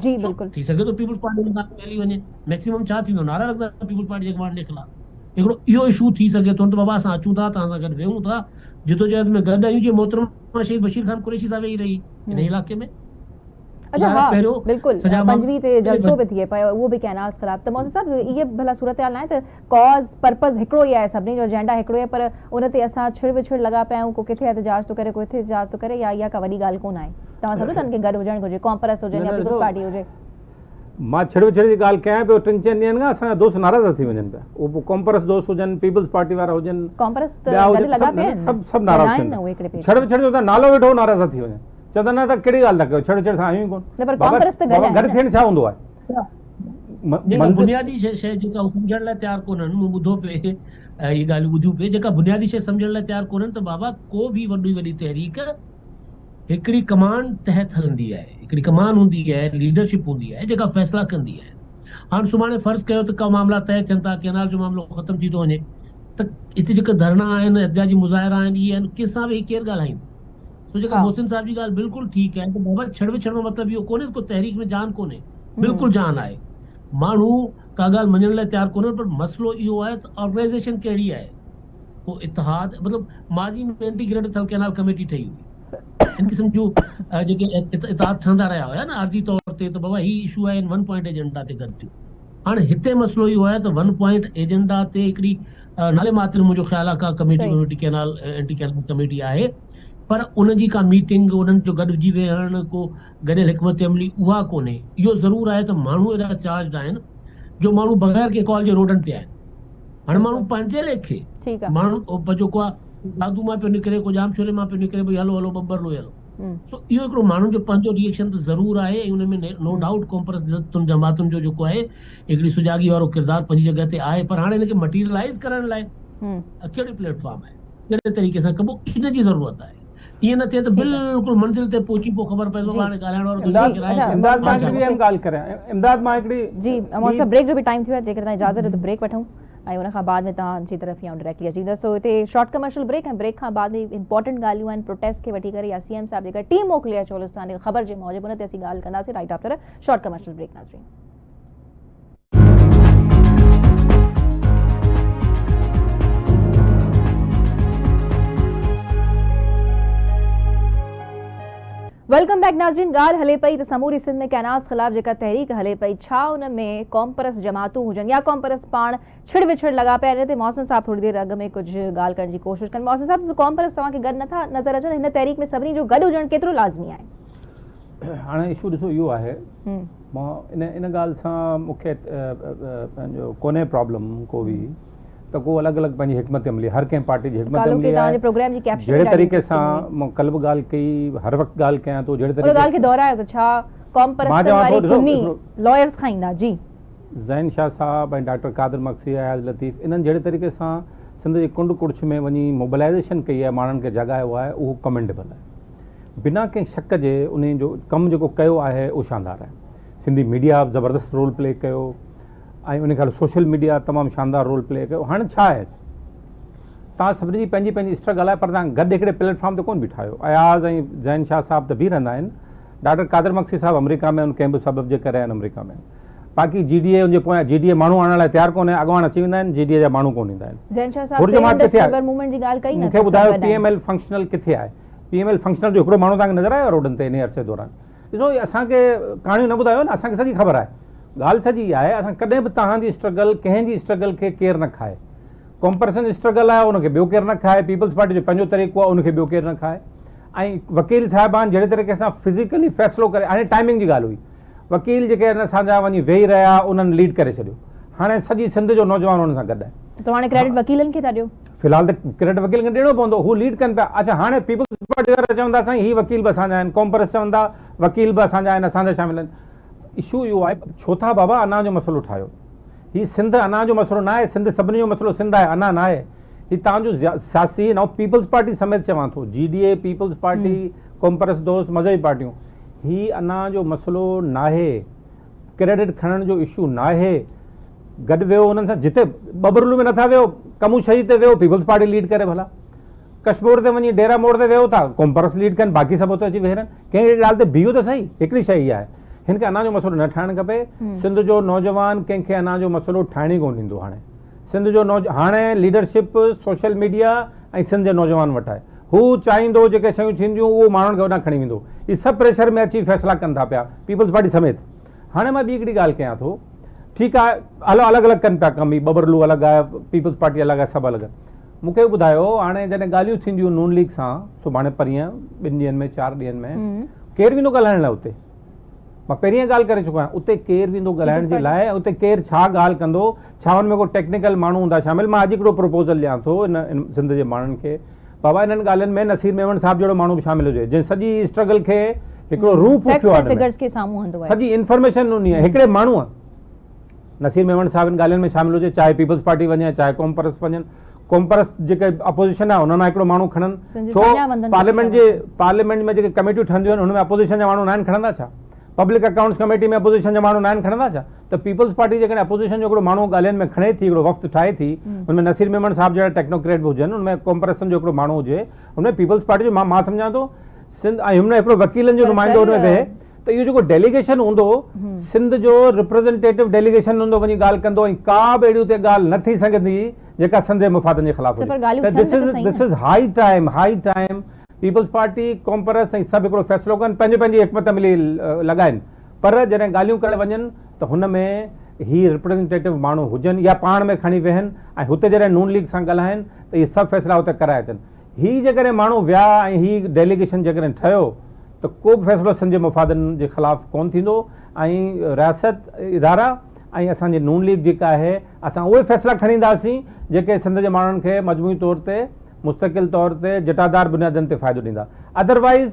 جي بلڪل ٿي سگهي ٿو پيپلز پارٽي ان کان اڳ ۾ هلي وڃي ميڪسيمم ڇا ٿيندو نعرا لڳندا پيپلز پارٽي جي اڳواڻن جي خلاف هڪڙو اهو اشو ٿي سگهي ٿو نه ته بابا اسان اچون ٿا توهان سان گڏ ويهون ٿا جدوجهد ۾ گڏ آهيون جيئن محترمه شهيد بشير خان قريشي صاحب ويهي رهي انهي علائقي ۾ اڇا ها بلڪل پنجويهه تي جلسو به ٿئي پيو اهو به ڪئنالز خلاف ته محسن صاحب اهي ڀلا صورتحال ناهي ته ڪاز پرپز هڪڙو ئي آهي سڀني جو ايجنڊا هڪڙو ئي آهي پر ان تي اسان ڇڙ وڇڙ لڳا پيا آهيون ڪو ڪٿي احتجاج ٿو ڪري ڪو ڪٿي احتجاج ٿو ڪري يا اها ڪا وڏي ڳالهه ڪونه آهي توهان سمجهو ٿا ان کي گڏ هجڻ گهرجي قومپرست هجن يا پيپلز پارٽي هجي. مان ڇڙ وڇڙ جي ڳالهه ڪيان پيو ٽن چئن ڏينهن کان اسان جا دوست ناراض ٿا ٿي وڃن پيا اهي پوء قومپرست دوست هجن پيپلز پارٽي وارا هجن قومپرست ته ٻيا گڏ هجن لڳا سڀ پيا آهن سڀ سڀ ناراض گڏ آهن ٿين نه اهي هڪڙي پيج ڇڙ تي. وڇڙ جو ته نالو ويٺو ناراض ٿا ٿي وڃن چوندا نه ته ڪهڙي ڳالهه ٿا ڪيو ڇڙ وڇڙ سان آهيون ئي ڪونه نه پر بابا قومپرست ته گڏ بابا آهن گڏ نه. ٿيڻ ڇا هوندو آهي جيڪا منزل بنيادي شيء شيء جيڪا هو سمجهڻ لاء تيار ڪونهن مون ٻڌو پئي اهي ڳالهيون ٻڌيون پئي جيڪا بنيادي شيء سمجهڻ لاء تيار ڪونهن ته بابا ڪو به وڏي وڏي تحريڪ هڪڙي ڪمانڊ تحت هلندي آهي، هڪڙي ڪمان هوندي آهي، ليڊرشپ هوندي آهي جيڪا فيصلا ڪندي آهي. هاڻ سڀاڻي فرض ڪيو ته ڪا معاملا طئي ٿين ٿا، ڪئنال جو معاملو ختم ٿي ٿو وڃي ته هتي جيڪي ڌرڻا آهن، احتجاجي مظاهرا آهن، اهي آهن، ڪنهن سان ويهي ڪير ڳالهائيندو؟ سو جيڪا محسن صاحب جي ڳالهه بلڪل ٺيڪ آهي ته بابا ڇڙ وڇڙ مان مطلب اهو ڪونهي ته ڪو تحريڪ ۾ جان ڪونهي، بلڪل جان آهي. ماڻهو ڪا ڳالهه مڃڻ لاء تيار ڪونهن پر مسئلو اهو آهي ته آرگنائيزيشن ڪهڙي آهي؟ ڪو اتحاد مطلب ماضي ۾ anti greater Thal canal committee ٺهي هئي ان قسم جون جيڪي اتحاد ٺهندا رهيا هيا نه عارضي طور تي ته بابا هي اشو آهي ون پوائنٽ ايجنڊا تي گڏ ٿيو هاڻي هتي مسئلو اهو آهي ته ون پوائنٽ ايجنڊا تي هڪڙي نالي ماتر منهنجو خيال آهي ڪا committee committee canal anti canal committee آهي پر ان جي ڪا ميٽنگ انهن جو گڏجي ويهڻ ڪو گڏيل حڪمت عملي اها ڪونهي اهو ضرور آهي ته ماڻهو ايڏا چارجڊ آهن جو ماڻهو بغير ڪنهن ڪال جي روڊن تي آهن هاڻي ماڻهو پنهنجي ليکي ماڻهو پنهنجو ڪو دادو مان پيو نڪري ڪو ڄامشوري مان پيو نڪري ڀئي هلو هلو ٻٻر لوئي هلو سو اهو هڪڙو ماڻهن جو پنهنجو ريئيڪشن ته ضرور آهي ۽ ان ۾ نو ڊائوٽ قومپرست تن جماعتن جو جيڪو آهي هڪڙي سجاڳي وارو ڪردار پنهنجي جڳهه تي آهي پر هاڻي ان کي مٽيريلائز ڪرڻ لاء ڪهڙي پليٽ فارم آهي ڪهڙي طريقي سان ڪبو ان جي ضرورت آهي ائين نه ٿئي ته بلڪل منزل تي پهچي پوء خبر پئي ته بابا هاڻي ڳالهائڻ وارو ته ڪير آهي امداد مان هڪڙي اهم ڳالهه ڪريان امداد مان هڪڙي جي مون صاحب بريڪ جو به ٽائيم ٿي ويو آهي جيڪڏهن توهان اجازت ڏيو ته بريڪ وٺون ۽ ان کان بعد ۾ توهان جي طرف ئي آئون ڊائريڪٽلي اچي ويندس سو هتي شارٽ ڪمرشل بريڪ ۽ بريڪ کان بعد ۾ امپورٽنٽ ڳالهيون آهن پروٽيسٽ کي وٺي ڪري يا سي ايم صاحب جيڪا ٽيم موڪلي آهي چولستان خبر جي موجب ان تي اسين ڳالهه ڪنداسين right after short commercial break ناظرين. Welcome back ناظرين ڳالهه هلي پئي ته سموري سنڌ ۾ ڪئنالز خلاف جيڪا تحريڪ هلي پئي ڇا ان ۾ قومپرست جماعتون هجن يا قومپرست پاڻ ڇڙ وڇڙ لڳا پيا ان تي محسن صاحب ٿوري دير اڳ ۾ ڪجهه ڳالهه ڪرڻ جي ڪوشش ڪن محسن صاحب قومپرست توهان کي گڏ نٿا نظر اچن هن تحريڪ ۾ سڀني جو گڏ هجڻ ڪيترو لازمي آهي؟ هاڻي اشو ڏسو اهو آهي مان ان ان ڳالهه سان مون کي پنهنجو ڪونهي پرابلم ڪو به ته ڪو الڳ الڳ پنهنجي حڪمت عملي هر ڪنهن پارٽي جي حڪمت عملي آهي جهڙي طريقي سان مان ڪلهه به ڳالهه ڪئي هر وقت ڳالهه ڪيان ٿو جهڙي طريقي ڳالهه کي دهرايو ته ڇا قوم پرستن واري ڪني لائرز کائيندا جي زين شاهه صاحب ۽ ڊاڪٽر قادر مگسي اياز لطيف انهن جهڙي طريقي سان سنڌ جي ڪنڊ ڪڙڇ ۾ وڃي موبلائزيشن ڪئي آهي ماڻهن کي جاڳايو آهي اهو ڪمينڊيبل آهي بنا ڪنهن شڪ جي انهي جو ڪم جيڪو ڪيو آهي اهو شاندار آهي. سنڌي ميڊيا به زبردست رول پلي ڪيو ۽ ان کان سوشل ميڊيا تمام شاندار رول پلي ڪيو. هاڻي ڇا آهي توهان سڀني جي پنهنجي پنهنجي اسٽرگل آهي پر توهان گڏ هڪڙي پليٽ فارم تي ڪونه بيٺا آهيو. اياز ۽ زين شاهه صاحب ته بيهه رهندا آهن. ڊاڪٽر قادر مگسي صاحب آمريڪا ۾ آهن ڪنهن به سبب جي ڪري آهن آمريڪا ۾ آهن. باقي جي ڊي اي ان جي پويان جي ڊي اي ماڻهو آڻڻ لاء تيار ڪونهي اڳواڻ اچي ويندا آهن جي ڊي اي جا ماڻهو ڪونه ايندا آهن. زين شاهه صاحب سيو انڊس ريور موومينٽ جي ڳالهه ڪئي نه مون کي ٻڌايو پي ايم ايل فنڪشنل ڪٿي آهي؟ پي ايم ايل فنڪشنل جو هڪڙو ماڻهو توهان کي نظر آيو آهي روڊن تي انهي عرصي دوران؟ ڏسو اهي اسان کي ڪهاڻيون نه ٻڌايو نه اسان کي سڄي خبر آهي. ڳالهه سڄي اها آهي اسان ڪڏهن به توهان جي اسٽرگل ڪنهن جي اسٽرگل کي ڪير نه کائي. قومپرستن جي اسٽرگل آهي ان کي ٻيو ڪير نه کائي، پيپلز پارٽي جو پنهنجو طريقو آهي ان کي ٻيو ڪير نه کائي ۽ وڪيل صاحبان جهڙي طريقي سان فزيڪلي فيصلو ڪري هاڻي ٽائمنگ جي ڳالهه هئي وڪيل جيڪي آهن اسان جا وڃي ويهي رهيا انهن ليڊ ڪري ڇڏيو هاڻي سڄي سنڌ جو نوجوان انهن سان گڏ آهي. ته توهان هاڻي ڪريڊٽ وڪيلن کي ٿا ڏيو؟ في الحال ته ڪريڊٽ وڪيلن کي ڏيڻو پوندو، هو ليڊ ڪن پيا. اڇا هاڻي پيپلز پارٽي وارا چوندا سائين هي وڪيل به اسان جا آهن، قومپرست چوندا وڪيل به اسان جا آهن، اسان جا شامل آهن. اشو اهو آهي ڇو ٿا بابا انا جو مسئلو ٺاهيو؟ هي سنڌ انا جو مسئلو نه آهي، سنڌ سڀني جو مسئلو سنڌ آهي، انا نه آهي. هي توهان جو سياسي آئون پيپلز پارٽي سميت چوان ٿو، جي ڊي اي، پيپلز پارٽي، قومپرست دوست، مذهبي پارٽيون، هي انا جو مسئلو ناهي. ڪريڊٽ کڻڻ جو اشو ناهي، گڏ ويهو انهن سان جتي ٻٻرلو ۾ نٿا ويهو ڪمون شهيد تي ويهو پيپلز پارٽي ليڊ ڪري ڀلا ڪشمور تي وڃي ڊيرا موڙ تي ويهو ٿا قومپرست ليڊ ڪن باقي سڀ اتي اچي ويهي رهن ڪنهن اهڙي ڳالهه تي بيهو ته سهي هڪڙي شيء اها آهي هن کي انا جو مسئلو نه ٺاهڻ کپي سنڌ جو نوجوان ڪنهن کي انا جو مسئلو ٺاهڻ ئي ڪونه ڏيندو هاڻي سنڌ جو نوج هاڻي ليڊرشپ سوشل ميڊيا ۽ سنڌ جي نوجوان وٽ آهي هو چاهيندو جيڪي شيون ٿينديون اهو ماڻهن کي هوڏانهن کڻي ويندو. اهي سڀ پريشر ۾ اچي فيصلا ڪن ٿا پيا پيپلز پارٽي سميت. هاڻي مان ٻي هڪڙي ڳالهه ڪيان ٿو ٺيڪ آهي هلو الڳ الڳ ڪن پيا ڪم هي ٻٻرلو الڳ آهي پيپلز پارٽي الڳ آهي سڀ الڳ آهي. مون کي ٻڌايو هاڻي جڏهن ڳالهيون ٿينديون نون ليگ سان سڀاڻي پرينء ٻن ڏينهن ۾ چار ڏينهن ۾ ڪير ويندو ڳالهائڻ لاء اتي؟ مان پهرين ڳالهه ڪري چڪو آهيان اتي ڪير ويندو ڳالهائڻ جي لاء اتي ڪير ڇا ڳالهه ڪندو ڇا ان ۾ ڪو ٽيڪنيڪل ماڻهو هوندا شامل مان اڄ هڪڙو پروپوزل ڏيان ٿو ان سنڌ جي ماڻهن کي بابا انهن ڳالهين ۾ نصير ميمڻ صاحب جهڙو ماڻهو به شامل هجي جنهن سڄي اسٽرگل کي هڪڙو روح ڦوڪيو آهي ان ۾ سڄي انفارميشن انهي هڪڙي ماڻهوء نصير ميمڻ صاحب ان ڳالهين ۾ شامل هجي چاهي پيپلز پارٽي وڃي چاهي قوم پرست وڃن قوم پرست جيڪي اپوزيشن آهي انهن مان هڪڙو ماڻهو کڻن ڇو پارليامينٽ جي پارليامينٽ ۾ جيڪي ڪميٽيون ٺهنديون آهن ان ۾ اپوزيشن جا ماڻهو ناهن کڻندا ڇا پبلڪ اڪائونٽس ڪميٽي ۾ اپوزيشن جا ماڻهو ناهن کڻندا ڇا ته پيپلز پارٽي جيڪڏهن اپوزيشن جو هڪڙو ماڻهو ڳالهين ۾ کڻي ٿي هڪڙو وفد ٺاهي ٿي ان ۾ نصير ميمڻ صاحب جهڙا ٽيڪنوڪريٽ به هجن ان ۾ قوم پرستن جو هڪڙو ماڻهو هجي ان ۾ پيپلز پارٽي جو مان مان سمجهان ٿو سنڌ ۽ هن ۾ هڪڙو وڪيلن جو نمائندو ان ۾ ويهي ته اهو جيڪو ڊيليگيشن هوندو سنڌ جو ريپريزنٽيٽو ڊيليگيشن هوندو وڃي ڳالهه ڪندو ۽ ڪا به اهڙي اتي ڳالهه نه ٿي سگهندي جيڪا سنڌ جي مفادن جي خلاف هجي ته this is this is high time high time peoples party قومپرست ۽ سڀ هڪڙو فيصلو ڪن پنهنجي پنهنجي حڪمت عملي لڳائن پر جڏهن ڳالهيون ڪرڻ وڃن ته هن ۾ هي ريپريزنٽيٽو ماڻهو هجن يا پاڻ ۾ کڻي ويهن ۽ هتي جڏهن نون ليگ سان ڳالهائن ته اهي سڀ فيصلا اتي ڪرائي اچن هي جيڪڏهن ماڻهو ويا ۽ هي ڊيليگيشن جيڪڏهن ٺهيو ته ڪو به فيصلو سنڌ جي مفادن جي خلاف ڪونه ٿيندو ۽ رياست، ادارا ۽ اسان جي نون ليگ جيڪا آهي اسان اهي فيصلا کڻي اينداسين جيڪي سنڌ جي ماڻهن کي مجموعي طور تي مستقل طور تي جٽادار بنيادن تي فائدو ڏيندا ادروائيز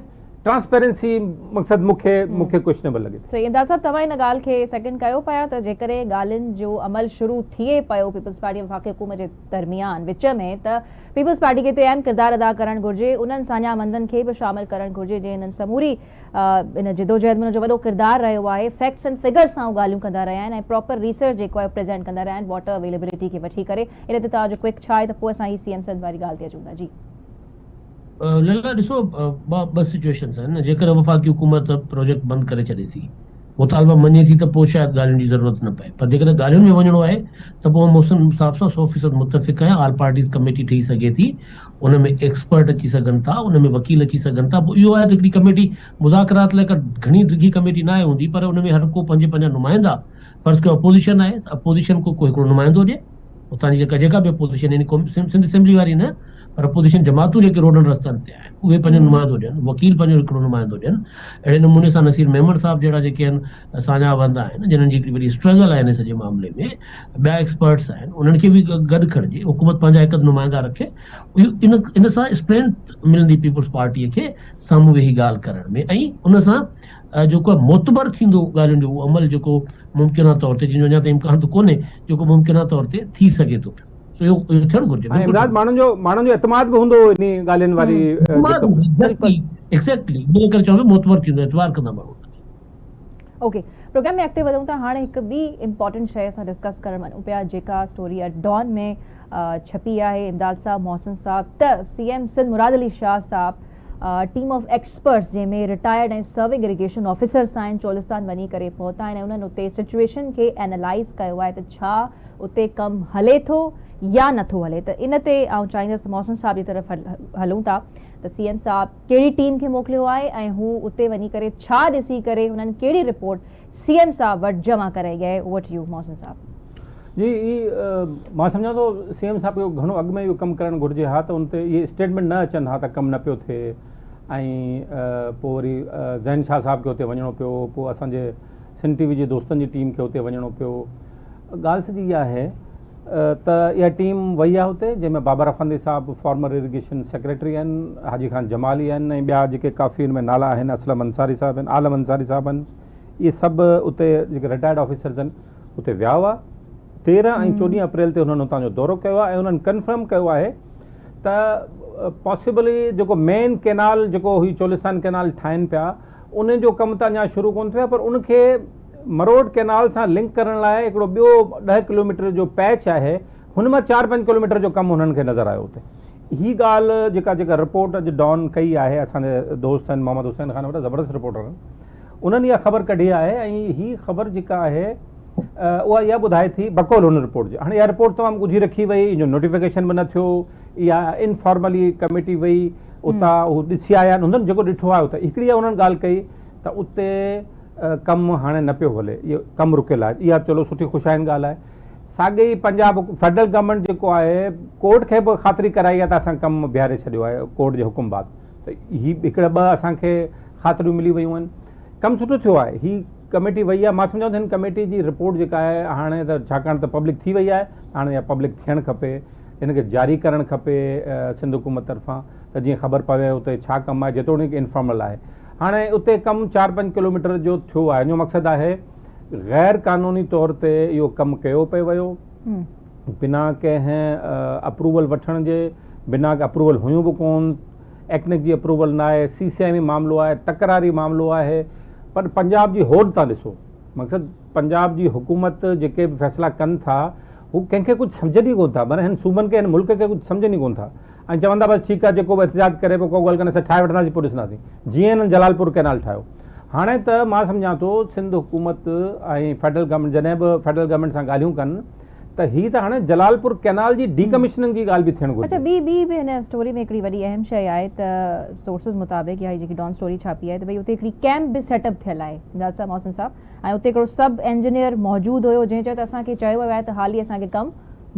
ٽرانسپيرنسي مقصد مون کي مون کي ڪوئسشنيبل لڳي ٿي. صحيح امداد صاحب توهان ان ڳالهه کي سيڪنڊ ڪيو پيا ته جيڪڏهن ڳالهين جو عمل شروع ٿئي پيو پيپلز پارٽي ۽ وفاقي حڪومت جي درميان وچ ۾ ته پيپلز پارٽي کي هتي اهم ڪردار ادا ڪرڻ گهرجي انهن ساڃاهه مندن کي به شامل ڪرڻ گهرجي جنهن انهن سموري ان جدوجهد ۾ ان جو وڏو ڪردار رهيو آهي فيڪٽس اينڊ فگرز سان هو ڳالهيون ڪندا رهيا آهن ۽ پراپر ريسرچ جيڪو آهي پريزنٽ ڪندا رهيا آهن واٽر اويليبلٽي کي وٺي ڪري ان تي توهان جو ڪوئڪ ڇا آهي ته پوء اسان هي سي ايم سنڌ واري ڳالهه تي اچون ٿا جي. ليلا ڏسو ٻه سچوئيشنز آهن نه جيڪڏهن وفاقي حڪومت پروجيڪٽ بند ڪري ڇڏي ٿي مطالبا مڃي ٿي ته پوء شايد ڳالهين جي ضرورت نه پئي پر جيڪڏهن ڳالهين ۾ وڃڻو آهي ته پوء محسن صاحب سان سو فيصد متفق آهيان آل پارٽيز ڪميٽي ٺهي سگهي ٿي ان ۾ ايڪسپرٽ اچي سگهن ٿا ان ۾ وڪيل اچي سگهن ٿا پوء اهو آهي ته هڪڙي ڪميٽي مذاڪرات لاء ڪا گهڻي ڊگهي ڪميٽي ناهي هوندي پر ان ۾ هر ڪو پنهنجي پنهنجا نمائندا فرض ڪيو اپوزيشن آهي ته اپوزيشن ڪو هڪڙو نمائندو ڏي اتان جي جيڪا جيڪا به اپوزيشن يعني سنڌ اسيمبلي واري نه پر اپوزيشن جماعتون جيڪي روڊن رستن تي آهن اهي پنهنجو نمائندو ڏين وڪيل پنهنجو هڪڙو نمائندو ڏين اهڙي نموني سان نصير ميمڻ صاحب جهڙا جيڪي آهن ساڃاهه وند آهن جنهن جي هڪڙي وڏي اسٽرگل آهي هن سڄي معاملي ۾ ٻيا ايڪسپرٽس آهن انهن کي به گڏ کڻجي حڪومت پنهنجا هڪ اڌ نمائندا رکي اهو ان ان سان اسٽرينٿ ملندي پيپلز پارٽي کي سامهون ويهي ڳالهه ڪرڻ ۾ ۽ ان سان جيڪو آهي معتبر ٿيندو ڳالهين جو اهو عمل جيڪو ممڪنه طور تي جنهن جو اڃا تائين امڪان ته ڪونهي جيڪو ممڪنه طور تي ٿي سگهي ٿو پيو سو اهو اهو ٿيڻ گهرجي ۽ بلڪل امداد ماڻهن جو ماڻهن جو اعتماد به هوندو انهي ڳالهين واري اعتماد هوندو ايگزيڪٽلي ايگزيڪٽلي ان ڪري چوان پيو معتبر ٿيندو اعتبار ڪندا ماڻهو ان تي. اوڪي پروگرام ۾ اڳتي وڌون ٿا هاڻي هڪ ٻي امپورٽنٽ شيء اسان ڊسڪس ڪرڻ وڃون پيا جيڪا اسٽوري ايٽ ڊان ۾ ڇپي آهي امداد صاحب محسن صاحب ته سي ايم سنڌ مراد علي شاهه صاحب ٽيم آف ايڪسپرٽس جنهن ۾ رٽائرڊ ۽ سرونگ اريگيشن آفيسرس آهن چولستان وڃي ڪري پهتا آهن ۽ انهن اتي سچويشن کي اينالائز ڪيو آهي ته ڇا اتي ڪم هلي ٿو يا نٿو هلي ته ان تي آئون چاهيندس ته محسن صاحب جي طرف هلون ٿا ته سي ايم صاحب ڪهڙي ٽيم کي موڪليو آهي ۽ هو اتي وڃي ڪري ڇا ڏسي ڪري انهن ڪهڙي رپورٽ سي ايم صاحب وٽ جمع ڪرائي آهي اوور ٽو you محسن صاحب. جي هي مان سمجهان ٿو سي ايم صاحب کي گهڻو اڳ ۾ اهو ڪم ڪرڻ گهرجي ها ته ان تي اهي اسٽيٽمينٽ نه اچن ها ته ڪم نه پيو ٿئي ۽ پوء وري زين شاهه صاحب کي اتي وڃڻو پيو پوء اسان جي سنڌ ٽي وي جي دوستن جي ٽيم کي اتي وڃڻو پيو ڳالهه سڄي اها آهي ته اها ٽيم وئي آهي اتي جنهن ۾ بابر افندي صاحب فارمر اريگيشن سيڪريٽري آهن، حاجي خان جمالي آهن ۽ ٻيا جيڪي ڪافي ان ۾ نالا آهن اسلم انصاري صاحب آهن، عالم انصاري صاحب آهن اهي سڀ اتي جيڪي رٽائرڊ آفيسرز آهن اتي ويا هئا. 13 ۽ 14 اپريل تي انهن اتان جو دورو ڪيو آهي ۽ انهن ڪنفرم ڪيو آهي ته پاسيبلي جيڪو مين ڪينال جيڪو هي چولستان ڪينال ٺاهين پيا ان جو ڪم ته اڃا شروع ڪونه ٿيو آهي پر ان کي مروٽ ڪينال سان لنڪ ڪرڻ لاء هڪڙو ٻيو ڏهه ڪلوميٽر جو پيچ آهي هن مان چار پنج ڪلوميٽر جو ڪم هنن کي نظر آيو اتي هي ڳالهه جيڪا جيڪا رپورٽ اڄ ڊان ڪئي آهي اسان جي دوست آهن محمد حسين خان وڏا زبردست رپورٽر آهن انهن اها خبر ڪڍي آهي ۽ هي خبر جيڪا آهي اها اها ٻڌائي ٿي بقول هن رپورٽ جي هاڻي اها رپورٽ تمام ڳجهي رکي وئي ان جو نوٽيفڪيشن به نه ٿيو اها انفارملي ڪميٽي وئي اتان هو ڏسي آيا آهن هنن جيڪو ڏٺو آهي اتي هڪڙي اها انهن ڳالهه ڪئي ته اتي ڪم هاڻي نه پيو هلي اهو ڪم رڪيل آهي اها چلو سٺي خوش آئند ڳالهه آهي ساڳي ئي پنجاب فيڊرل گورنمينٽ جيڪو آهي ڪورٽ کي به خاطري ڪرائي آهي ته اسان ڪم بيهاري ڇڏيو آهي ڪورٽ جي حڪم بعد ته هي هڪڙا ٻه اسان کي خاطريون ملي ويون آهن ڪم سٺو ٿيو آهي هي ڪميٽي وئي آهي مان سمجهان ٿو هن ڪميٽي جي رپورٽ جيڪا آهي هاڻي ته ڇاڪاڻ ته پبلڪ ٿي وئي آهي هاڻي اها پبلڪ ٿيڻ کپي هن کي جاري ڪرڻ کپي سنڌ حڪومت طرفان ته جيئن خبر پوي اتي ڇا ڪم آهي جيتوڻيڪ انفارمل آهي هاڻي اتي ڪم چار پنج ڪلوميٽر جو ٿيو آهي ان جو مقصد آهي غير قانوني طور تي اهو ڪم ڪيو پئي ويو بنا ڪنهن اپروول وٺڻ جي بنا اپروول هيون به ڪون ايڪنڪ جي اپروول نه آهي، سي سي آء ۾ معاملو آهي، تڪراري معاملو آهي پر پنجاب جي هوڏ تان ڏسو مقصد پنجاب جي حڪومت جيڪي به فيصلا ڪن ٿا هو ڪنهن کي ڪجهه سمجهن ئي ڪونه ٿا معنيٰ هن صوبن کي هن ملڪ کي ڪجهه سمجهن ئي ڪونه ٿا ۽ چون ٿا بس ٺيڪ آهي جيڪو به احتجاج ڪري پيو ڪو ڳالهه ڪونهي اسان ٺاهي وٺنداسين پوء ڏسنداسين جيئن هنن جلال پور ڪئنال ٺاهيو هاڻي ته مان سمجهان ٿو سنڌ حڪومت ۽ فيڊرل گورنمينٽ جڏهن به فيڊرل گورنمينٽ سان ڳالهيون ڪن ته هي ته هاڻي جلال پور ڪئنال جي ڊي ڪميشننگ جي ڳالهه به ٿيڻ اڇا گهرجي. ٻي ٻي به هن اسٽوري ۾ هڪڙي وڏي اهم شيء آهي ته سورسز مطابق يا هي جيڪي ڊان اسٽوري ڇاپي آهي ته ڀئي اتي هڪڙي ڪيمپ به سيٽ اپ ٿيل آهي امداد صاحب محسن صاحب ۽ اتي هڪڙو سب انجنيئر موجود هيو جنهن چيو ته اسان کي چيو ويو آهي ته حالي اسان کي ڪم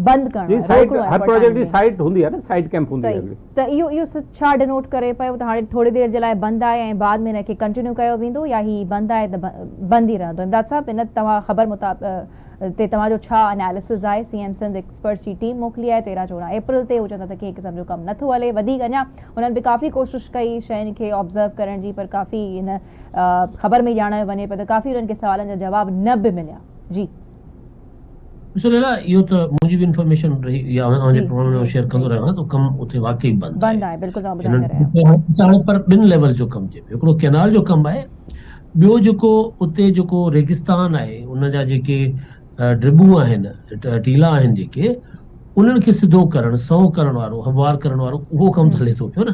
بند ڪرڻو جي آهي سائيٽ روڪڻو آهي هر فار پروجيڪٽ ٽائيم جي بينگ. سائيٽ هوندي آهي نه سائيٽ ڪيمپ هوندي آهي صحيح هڪڙي. ته اهو اهو ڇا ڊينوٽ ڪري پيو ته هاڻي ٿوري دير جي لاء بند آهي ۽ بعد ۾ هن کي ڪنٽينيو ڪيو ويندو يا هي بند آهي ته بند ئي رهندو امداد صاحب ان توهان خبر مطابق تي توهان جو ڇا اناليسز آهي سي ايم سنڌ ايڪسپرٽس جي ٽيم موڪلي آهي 13 14 اپريل تي هو چون ٿا ته ڪنهن قسم جو ڪم نٿو هلي وڌيڪ اڃا هنن به ڪافي ڪوشش ڪئي شين کي آبزرو ڪرڻ جي پر ڪافي ان خبر ۾ ڄاڻايو وڃي پيو ته ڪافي انهن کي سوالن جا جواب نه به مليا جي. ڏسو ليلا اهو ته منهنجي به انفارميشن رهي يا اوهان جي پروگرام ۾ شيئر ڪندو رهيو آهيان ته ڪم اتي واقعي بند بند آهي بلڪل توهان ٻڌائيندا رهيا آهيو پر ٻن ليول جو ڪم ٿئي پيو هڪڙو ڪينال جو ڪم آهي ٻيو جيڪو اتي جيڪو ريگستان آهي ان جا جيڪي ڊٻون آهن ٽيلا آهن جيڪي انهن کي سڌو ڪرڻ سنئون ڪرڻ وارو هموار ڪرڻ وارو اهو ڪم ته هلي ٿو پيو نه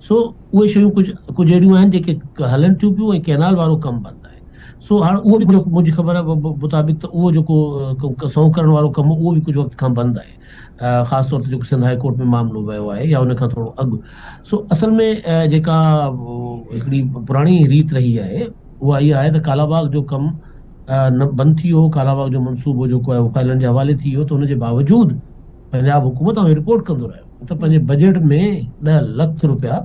سو اهي شيون ڪجهه ڪجهه اهڙيون آهن جيڪي هلن ٿيون پيون ۽ ڪينال وارو ڪم بند آهي سو هاڻ اهو به منهنجي خبر مطابق ته اهو جيڪو سنئون ڪرڻ وارو ڪم اهو به ڪجهه وقت کان بند آهي خاص طور تي جيڪو سنڌ هاء ڪورٽ ۾ معاملو ويو آهي يا ان کان ٿورو اڳ سو اصل ۾ جيڪا هڪڙي پراڻي ريت رهي آهي اها اها آهي ته ڪالا باغ جو ڪم نه بند ٿي ويو ڪالا باغ جو منصوبو جيڪو آهي اهو فائلن جي حوالي ٿي ويو ته ان جي باوجود پنجاب حڪومت آئون رپورٽ ڪندو رهيو ته پنهنجي بجيٽ ۾ 10 لک روپيا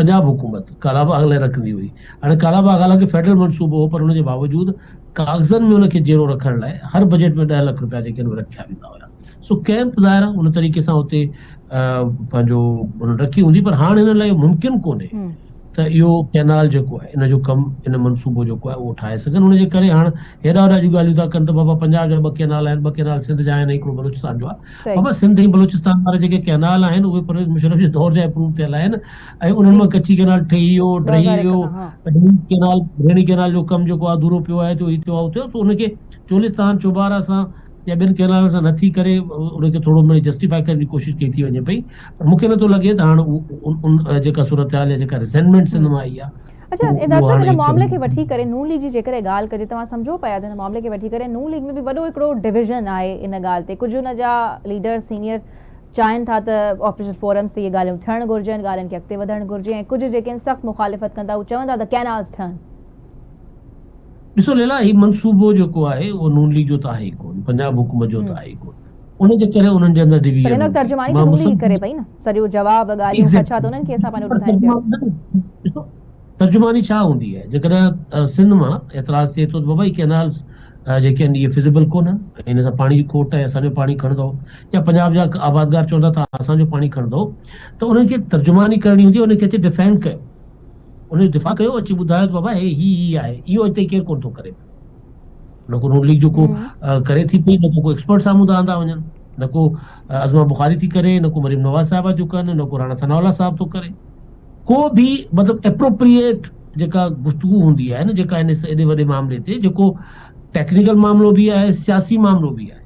پنجاب حڪومت ڪالا باغ لاء رکندي هئي. هاڻي ڪالا باغ حالانڪه فيڊرل منصوبو هو پر ان جي باوجود ڪاغذن ۾ ان کي جيئرو رکڻ لاء هر بجيٽ ۾ 10 لک روپيا جيڪي آهن اهي رکيا ويندا هيا. سو ڪئمپ ظاهر آهي ان طريقي سان اتي پنهنجو انهن رکي هوندي پر هاڻ هنن لاء اهو ممڪن ڪونهي ته اهو ڪئنال جيڪو آهي ان جو ڪم ان منصوبو جيڪو آهي اهو ٺاهي سگهن. ان جي ڪري هاڻ هيڏا هوڏا جون ڳالهيون ٿا ڪن ته بابا پنجاب جا ٻه ڪئنال آهن، ٻه ڪئنال سنڌ جا آهن ۽ هڪڙو بلوچستان جو آهي. بابا سنڌ ۽ بلوچستان وارا جيڪي ڪئنال آهن اهي پرويز مشرف جي دور جا اپروو ٿيل آهن ۽ انهن مان ڪچي ڪئنال ٺهي ويو ڊهي ويو ريڻي ڪئنال ريڻي ڪئنال جو ڪم جيڪو آهي اڌورو پيو آهي ٿيو هي ٿيو آهي هو ٿيو سو ان کي چولستان چوبارا سان يا ٻين ڪئنالن سان نٿي ڪري ان کي ٿورو مڙئي جسٽيفائي ڪرڻ جي ڪوشش ڪئي ٿي وڃي پئي پر مون کي نٿو لڳي ته هاڻ ان جيڪا صورتحال يا جيڪا ريسينٽمينٽ سنڌ مان آئي آهي اڇا امداد صاحب هن معاملي کي وٺي ڪري نون ليگ جي جيڪڏهن ڳالهه ڪجي توهان سمجهو پيا ته هن معاملي کي وٺي ڪري نون ليگ ۾ به وڏو هڪڙو ڊويزن آهي ان ڳالهه تي ڪجهه ان جا ليڊر سينيئر چاهين ٿا ته آفيشل فورمز تي اهي ڳالهيون ٿيڻ گهرجن ڳالهين کي اڳتي وڌڻ گهرجي ۽ ڪجهه جيڪي آهن سخت مخالفت ڪن ٿا هو چون ٿا ته ڪينالز ٺهن. ڏسو ليلا هي منصوبو جيڪو آهي اهو نون ليگ جو ته آهي ئي ڪونه پنجاب حڪومت جو ته آهي ئي ڪونه ان جي ڪري انهن جي اندر پر هن ڊويزن وقت هوندي ترجماني ته مان نون ليگ مسلسل ڪري پئي نه سڄو جواب ڳالهيون خدشا ته انهن کي اسان پنهنجو ٻڌائين پيا. ڏسو ترجماني ڇا هوندي آهي جيڪڏهن سنڌ مان اعتراض ٿئي ٿو ته بابا هي ڪينالز جيڪي آهن اهي فزيبل ڪونهن ۽ ان سان پاڻي جي کوٽ آهي اسان جو پاڻي کڻندو يا پنجاب جا آبادگار چوندا ته اسان جو پاڻي کڻندو ته انهن کي ترجماني ڪرڻي هوندي انهن کي اچي ڊفينڊ ڪيو ان جو دفاع ڪيو اچي ٻڌايو ته بابا هي هي هي آهي اهو اڄ تائين ڪير ڪونه ٿو ڪري پيو نه ڪو نون ليگ جو ڪو ڪري ٿي پئي نه ڪو ايڪسپرٽ سامهون ٿا آندا وڃن نه ڪو عظميٰ بخاري ٿي ڪري نه ڪو مريم نواز صاحبه ٿيون ڪن نه ڪو راڻا ثناء الله صاحب ٿو ڪري ڪو به مطلب اپروپريئيٽ جيڪا گفتگو هوندي آهي نه جيڪا ان ايڏي وڏي معاملي تي جيڪو ٽيڪنيڪل معاملو به آهي سياسي معاملو به آهي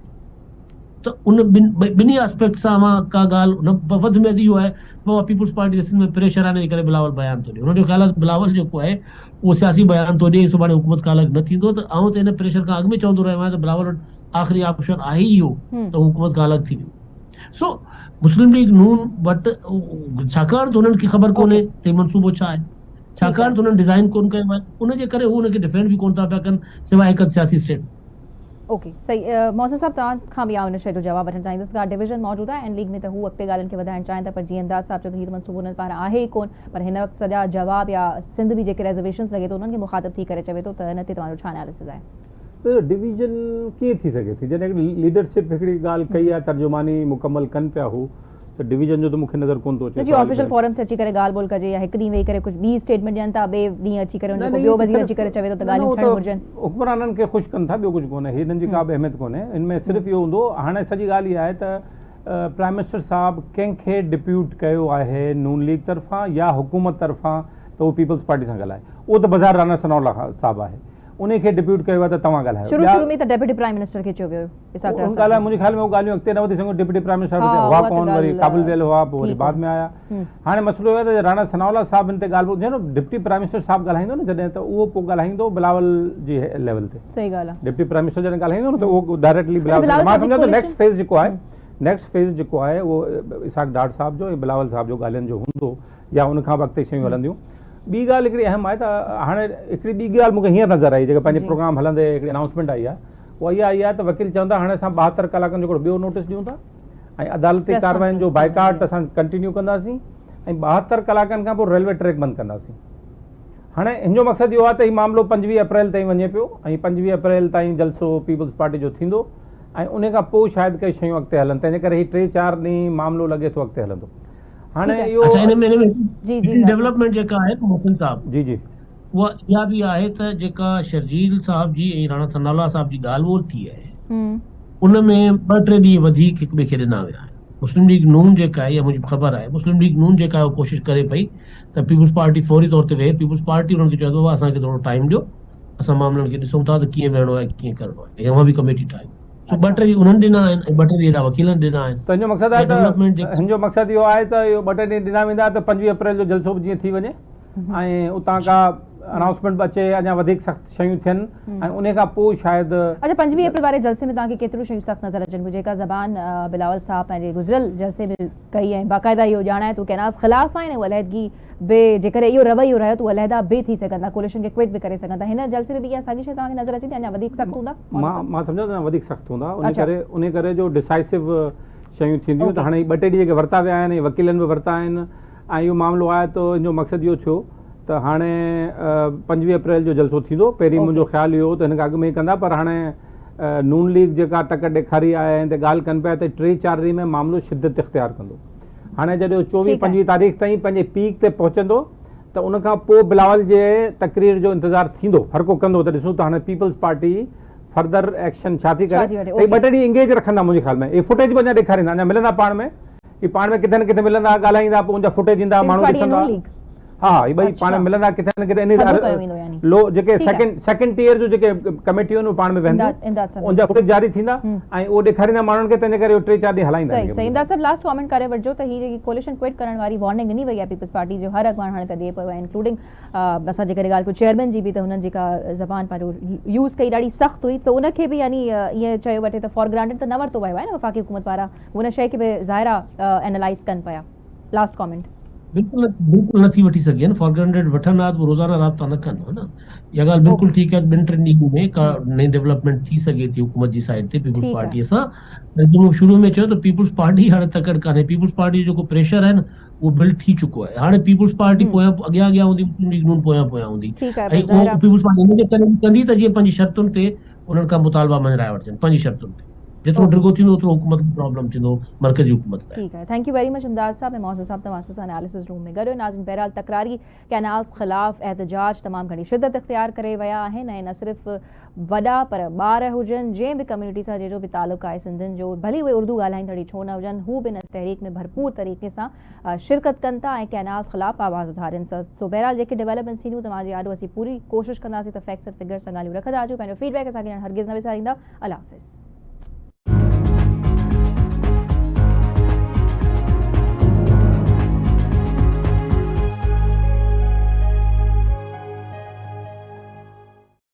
ته ان ٻن ٻنهي آسپيڪٽ سان اوهان ڪا ڳالهه نه وڌ ۾ وڌ اهو آهي ته بابا پيپلز پارٽي تي سنڌ ۾ پريشر آهي ان جي ڪري بلاول بيان ٿو ڏي هن جو خيال آهي ته بلاول جيڪو آهي اهو سياسي بيان ٿو ڏي ۽ سڀاڻي حڪومت کان الڳ نه ٿيندو ته آئون ته ان پريشر کان اڳ ۾ چوندو رهيو آهيان ته بلاول وٽ آخري آپشن آهي ئي اهو ته هو حڪومت کان الڳ ٿي ويندو. سو مسلم ليگ نون وٽ ڇاڪاڻ ته انهن کي خبر ڪونهي ته هي منصوبو ڇا آهي، ڇاڪاڻ ته انهن ڊزائن ڪونه ڪيو آهي، ان جي ڪري هو ان کي ڊفينڊ به ڪونه ٿا پيا ڪن سواء هڪ اڌ سياسي اسٽيٽمينٽ. اوڪي صحيح محسن صاحب توهان کان به آئون ان شيء جو جواب وٺڻ چاهيندس ڪا ڊويزن موجود آهي ن ليگ ۾ ته هو اڳتي ڳالهين کي وڌائڻ چاهين ٿا پر جيئن امداد صاحب چيو ته هي ته منصوبو انهن پاران آهي ئي ڪونه پر هن وقت سڄا جواب يا سنڌ به جيڪي ريزرويشنز لڳي ٿو انهن کي مخاطب ٿي ڪري چوي ٿو ته ان تي توهان جو ڇا اناليسز آهي؟ ته ڊويزن ڪيئن ٿي سگهي ٿي جڏهن هڪڙي ليڊرشپ هڪڙي ڳالهه ڪئي آهي ترجماني مڪمل ڪن پيا هو ته ڊويزن جو ته مون کي نظر ڪونه ٿو اچي نه جي آفيشل فورم تي اچي ڪري ڳالهه ٻولهه ڪجي يا هڪ ڏينهن ويهي ڪري ڪجهه ٻي اسٽيٽمينٽ ڏين ٿا ٻئي ڏينهن اچي ڪري ان جو ڪو ٻيو وزير اچي ڪري چوي ٿو ته ڳالهيون ٿيڻ گهرجن. حڪمرانن کي خوش ڪن ٿا ٻيو ڪجهه ڪونهي هنن جي ڪا به اهميت ڪونهي ان ۾ صرف اهو هوندو هاڻي سڄي ڳالهه اها آهي ته پرائم منسٽر صاحب ڪنهن کي ڊپيوٽ ڪيو آهي نون ليگ طرفان يا حڪومت طرفان ته هو پيپلز پارٽي سان ڳالهائي اهو ته بظاهر رانا ثناء الله صاحب آهي انهي کي ڊپيوٽ ڪيو آهي ته توهان ڳالهايو. شروع شروع ۾ ته ڊپٽي پرائم منسٽر کي چيو ويو هيو اسحاق ڊار صاحب. منهنجي خيال ۾ اهي ڳالهيون اڳتي نه وڌي سگهيون ڊپٽي پرائم منسٽر صاحب هئا ڪون وري ڪابل ويل هئا پوء وري بعد ۾ آيا هاڻي مسئلو اهو آهي ته راڻا ثناء الله صاحب ان تي ڳالهه ٻولهه جڏهن ڊپٽي پرائم منسٽر صاحب ڳالهائيندو نه جڏهن ته اهو پوء ڳالهائيندو بلاول جي ليول تي صحيح ڳالهه آهي ڊپٽي پرائم منسٽر جڏهن ڳالهائيندو نه ته اهو ڊائريڪٽلي بلاول مان سمجهان ٿو نيڪسٽ فيز جيڪو آهي نيڪسٽ فيز جيڪو آهي اهو اسحاق ڊار صاحب جو ۽ بلاول صاحب جو ڳالهين جو هوندو يا ان کان به اڳتي شيون هلنديون. ٻي ڳالهه هڪڙي اهم آهي ته هاڻي هڪڙي ٻي ڳالهه مون کي هينئر نظر آئي جيڪا پنهنجي پروگرام هلندي هڪڙي انائونسمينٽ آئي آهي اها اها آئي آهي ته وڪيل چون ٿا هاڻي اسان 72 ڪلاڪن جو هڪڙو ٻيو نوٽيس ڏيون ٿا ۽ عدالتي ڪارروائين جو بائيڪاٽ اسان ڪنٽينيو ڪنداسين ۽ 72 ڪلاڪن کان پوء ريلوي ٽريڪ بند ڪنداسين. هاڻي هن جو مقصد اهو آهي ته هي معاملو 25 اپريل تائين وڃي پيو ۽ 25 اپريل تائين جلسو پيپلز پارٽي جو ٿيندو ۽ ان کان پوء شايد ڪي شيون اڳتي هلن تنهن جي ڪري هي ٽي چار ڏينهن معاملو لڳي ٿو اڳتي هلندو. هاڻي اهو اڇا ان ۾ ان ۾ جي جي ڊولپمينٽ جيڪا آهي محسن صاحب جي جي اها اها به آهي ته جيڪا شرجيل صاحب جي ۽ راڻا ثناء الله صاحب جي ڳالهه ٻولهه ٿي آهي ان ۾ ٻه ٽي ڏينهن وڌيڪ هڪ ٻئي کي ڏنا ويا آهن مسلم ليگ نون جيڪا آهي اها منهنجي خبر آهي مسلم ليگ نون جيڪا آهي اها ڪوشش ڪري پئي ته پيپلز پارٽي فوري طور تي ويهي پيپلز پارٽي انهن کي چوي ٿو بابا اسان کي ٿورو ٽائيم ڏيو اسان معاملن کي ڏسون ٿا ته ڪيئن ويهڻو آهي ڪيئن ڪرڻو آهي ۽ اوهان به ڪميٽي ٺاهيو سو ٻه ٽي ڏينهن انهن ڏنا آهن ۽ ٻه ٽي ڏينهن هيڏا وڪيلن ڏنا آهن. تنهن جو مقصد آهي ته هن جو مقصد اهو آهي ته اهو ٻه ٽي ڏينهن ڏنا ويندا ته 25 اپريل جو جلسو به جيئن ٿي وڃي ۽ اتان ڪا انائونسمينٽ به اچي اڃا وڌيڪ سخت شيون ٿين ۽ انهي کان پوء شايد. اڇا 25 اپريل واري جلسي ۾ توهان کي ڪيتريون شيون سخت نظر اچن ٿيون جيڪا زبان بلاول صاحب پنهنجي گذريل جلسي ۾ ڪئي ۽ باقاعده اهو ڄاڻائي ته هو ڪينالز خلاف آهن ۽ هو عليحدگي به جيڪڏهن اهو رويو رهيو ته هو عليحده به ٿي سگهن ٿا ڪوليشن کي ڪوئٽ به ڪري سگهن ٿا هن جلسي ۾ به اها ساڳي شيء توهان کي نظر اچي ٿي اڃا وڌيڪ سخت هوندا؟ مان مان سمجهان ٿو اڃا وڌيڪ سخت هوندا ان ڪري ان ڪري جو ڊسائسو شيون ٿينديون ته هاڻي ٻه ٽي ڏينهن جيڪي ورتا ويا آهن ۽ وڪيلن به ورتا آهن ۽ اهو معاملو آهي ته ان جو مقصد اهو ٿيو ته هاڻي 25 اپريل جو جلسو ٿيندو پهرين منهنجو خيال اهو هو ته هن کان اڳ ۾ ئي ڪندا پر هاڻي نون ليگ جيڪا تڪڙ ڏيکاري آهي ۽ ڳالهه ڪن پيا ته ٽي چار ڏينهن ۾ معاملو شدت اختيار ڪندو هاڻي جڏهن 24 25 تاريخ تائين پنهنجي پيڪ تي پهچندو ته ان کان پوء بلاول جي تقرير جو انتظار ٿيندو هر ڪو ڪندو ته ڏسون ته هاڻي پيپلز پارٽي فردر ايڪشن ڇا ٿي ڪري هي ٻه ٽي ڏينهن انگيج رکندا منهنجي خيال ۾ هي فوٽيج به اڃا ڏيکاريندا اڃا ملندا پاڻ ۾ هي پاڻ ۾ ڪٿي نه ڪٿي ملندا ڳالهائيندا پوء ان جا فوٽيج ايندا ماڻهو ڏسندا ها ها هي ٻئي پاڻ ۾ ملندا ڪٿي نه ڪٿي انهي لو جيڪي سيڪنڊ سيڪنڊ ٽيئر جو جيڪي ڪميٽيون آهن پاڻ ۾ ويهنديون ان جا فوٽيج جاري ٿيندا ۽ اهو ڏيکاريندا ماڻهن کي تنهن جي ڪري اهو ٽي چار ڏينهن هلائيندا صحيح صحيح امداد صاحب لاسٽ ڪامينٽ ڪري وٺجو ته هي جيڪي ڪوليشن ڪوئٽ ڪرڻ واري وارننگ ڏني وئي آهي پيپلز پارٽي جو هر اڳواڻ هاڻي ته ڏئي پيو آهي انڪلوڊنگ اسان جيڪڏهن ڳالهه ڪيون چيئرمين جي به ته هنن جيڪا زبان پنهنجو يوز ڪئي ڏاڍي سخت هئي ته ان کي به يعني ائين چيو وٺي ته فار گرانٽيڊ ته نه ورتو ويو آهي نه وفاقي حڪومت پاران ان شيء کي به ظاهر آهي اينالائز ڪن پيا لاسٽ ڪامينٽ. بلڪل بلڪل نه ٿي وٺي سگهي نه فار گرانٽيڊ وٺن ها ته پوء روزانه رابطا نه ڪن ها نه اها ڳالهه بلڪل ٺيڪ آهي ته ٻن ٽن ڏينهن ۾ ڪا نئين ڊولپمينٽ ٿي سگهي ٿي حڪومت جي سائيڊ تي پيپلز پارٽي سان جيئن مون شروع ۾ چيو ته پيپلز پارٽي هاڻي تڪڙ ڪانهي پيپلز پارٽي جو جيڪو پريشر آهي نه اهو بل ٺھي چڪو آهي هاڻي پيپلز پارٽي پويان اڳيان اڳيان هوندي مسلم ليگ نون پويان پويان هوندي ۽ اهو پيپلز پارٽي ان جي ڪري به ڪندي ته جيئن پنهنجي شرطن تي انهن کان مطالبا مڃرائي وٺجن پنهنجي شرطن تي جيترو ڊگهو ٿيندو اوترو حڪومت کي پرابلم ٿيندو مرڪزي حڪومت لاء. ٺيڪ آهي thank you very much Imdad صاحب ۽ معزز صاحب توهان اسان سان اناليسز روم ۾ گڏ ناظرين بهرحال تڪراري ڪئنالز خلاف احتجاج تمام گهڻي شدت اختيار ڪري ويا آهن ۽ نه صرف وڏا پر ٻار هجن جنهن به ڪميونٽي سان جنهن جو به تعلق آهي سنڌين جو ڀلي اهي اردو ڳالهائيندڙ ئي ڇو نه هجن هو به ان تحريڪ ۾ ڀرپور طريقي سان شرڪت ڪن ٿا ۽ ڪئنالز خلاف آواز اٿارين ٿا سو بهرحال جيڪي ڊولپمينٽس ٿينديون توهان جي آڏو اسين پوري ڪوشش ڪنداسين ته فيڪٽس اينڊ فگرز سان ڳالهيون رکندا اچون پنهنجو فيڊ بيڪ اسان کي ڏيڻ هرگز نه وساريندا الله حافظ.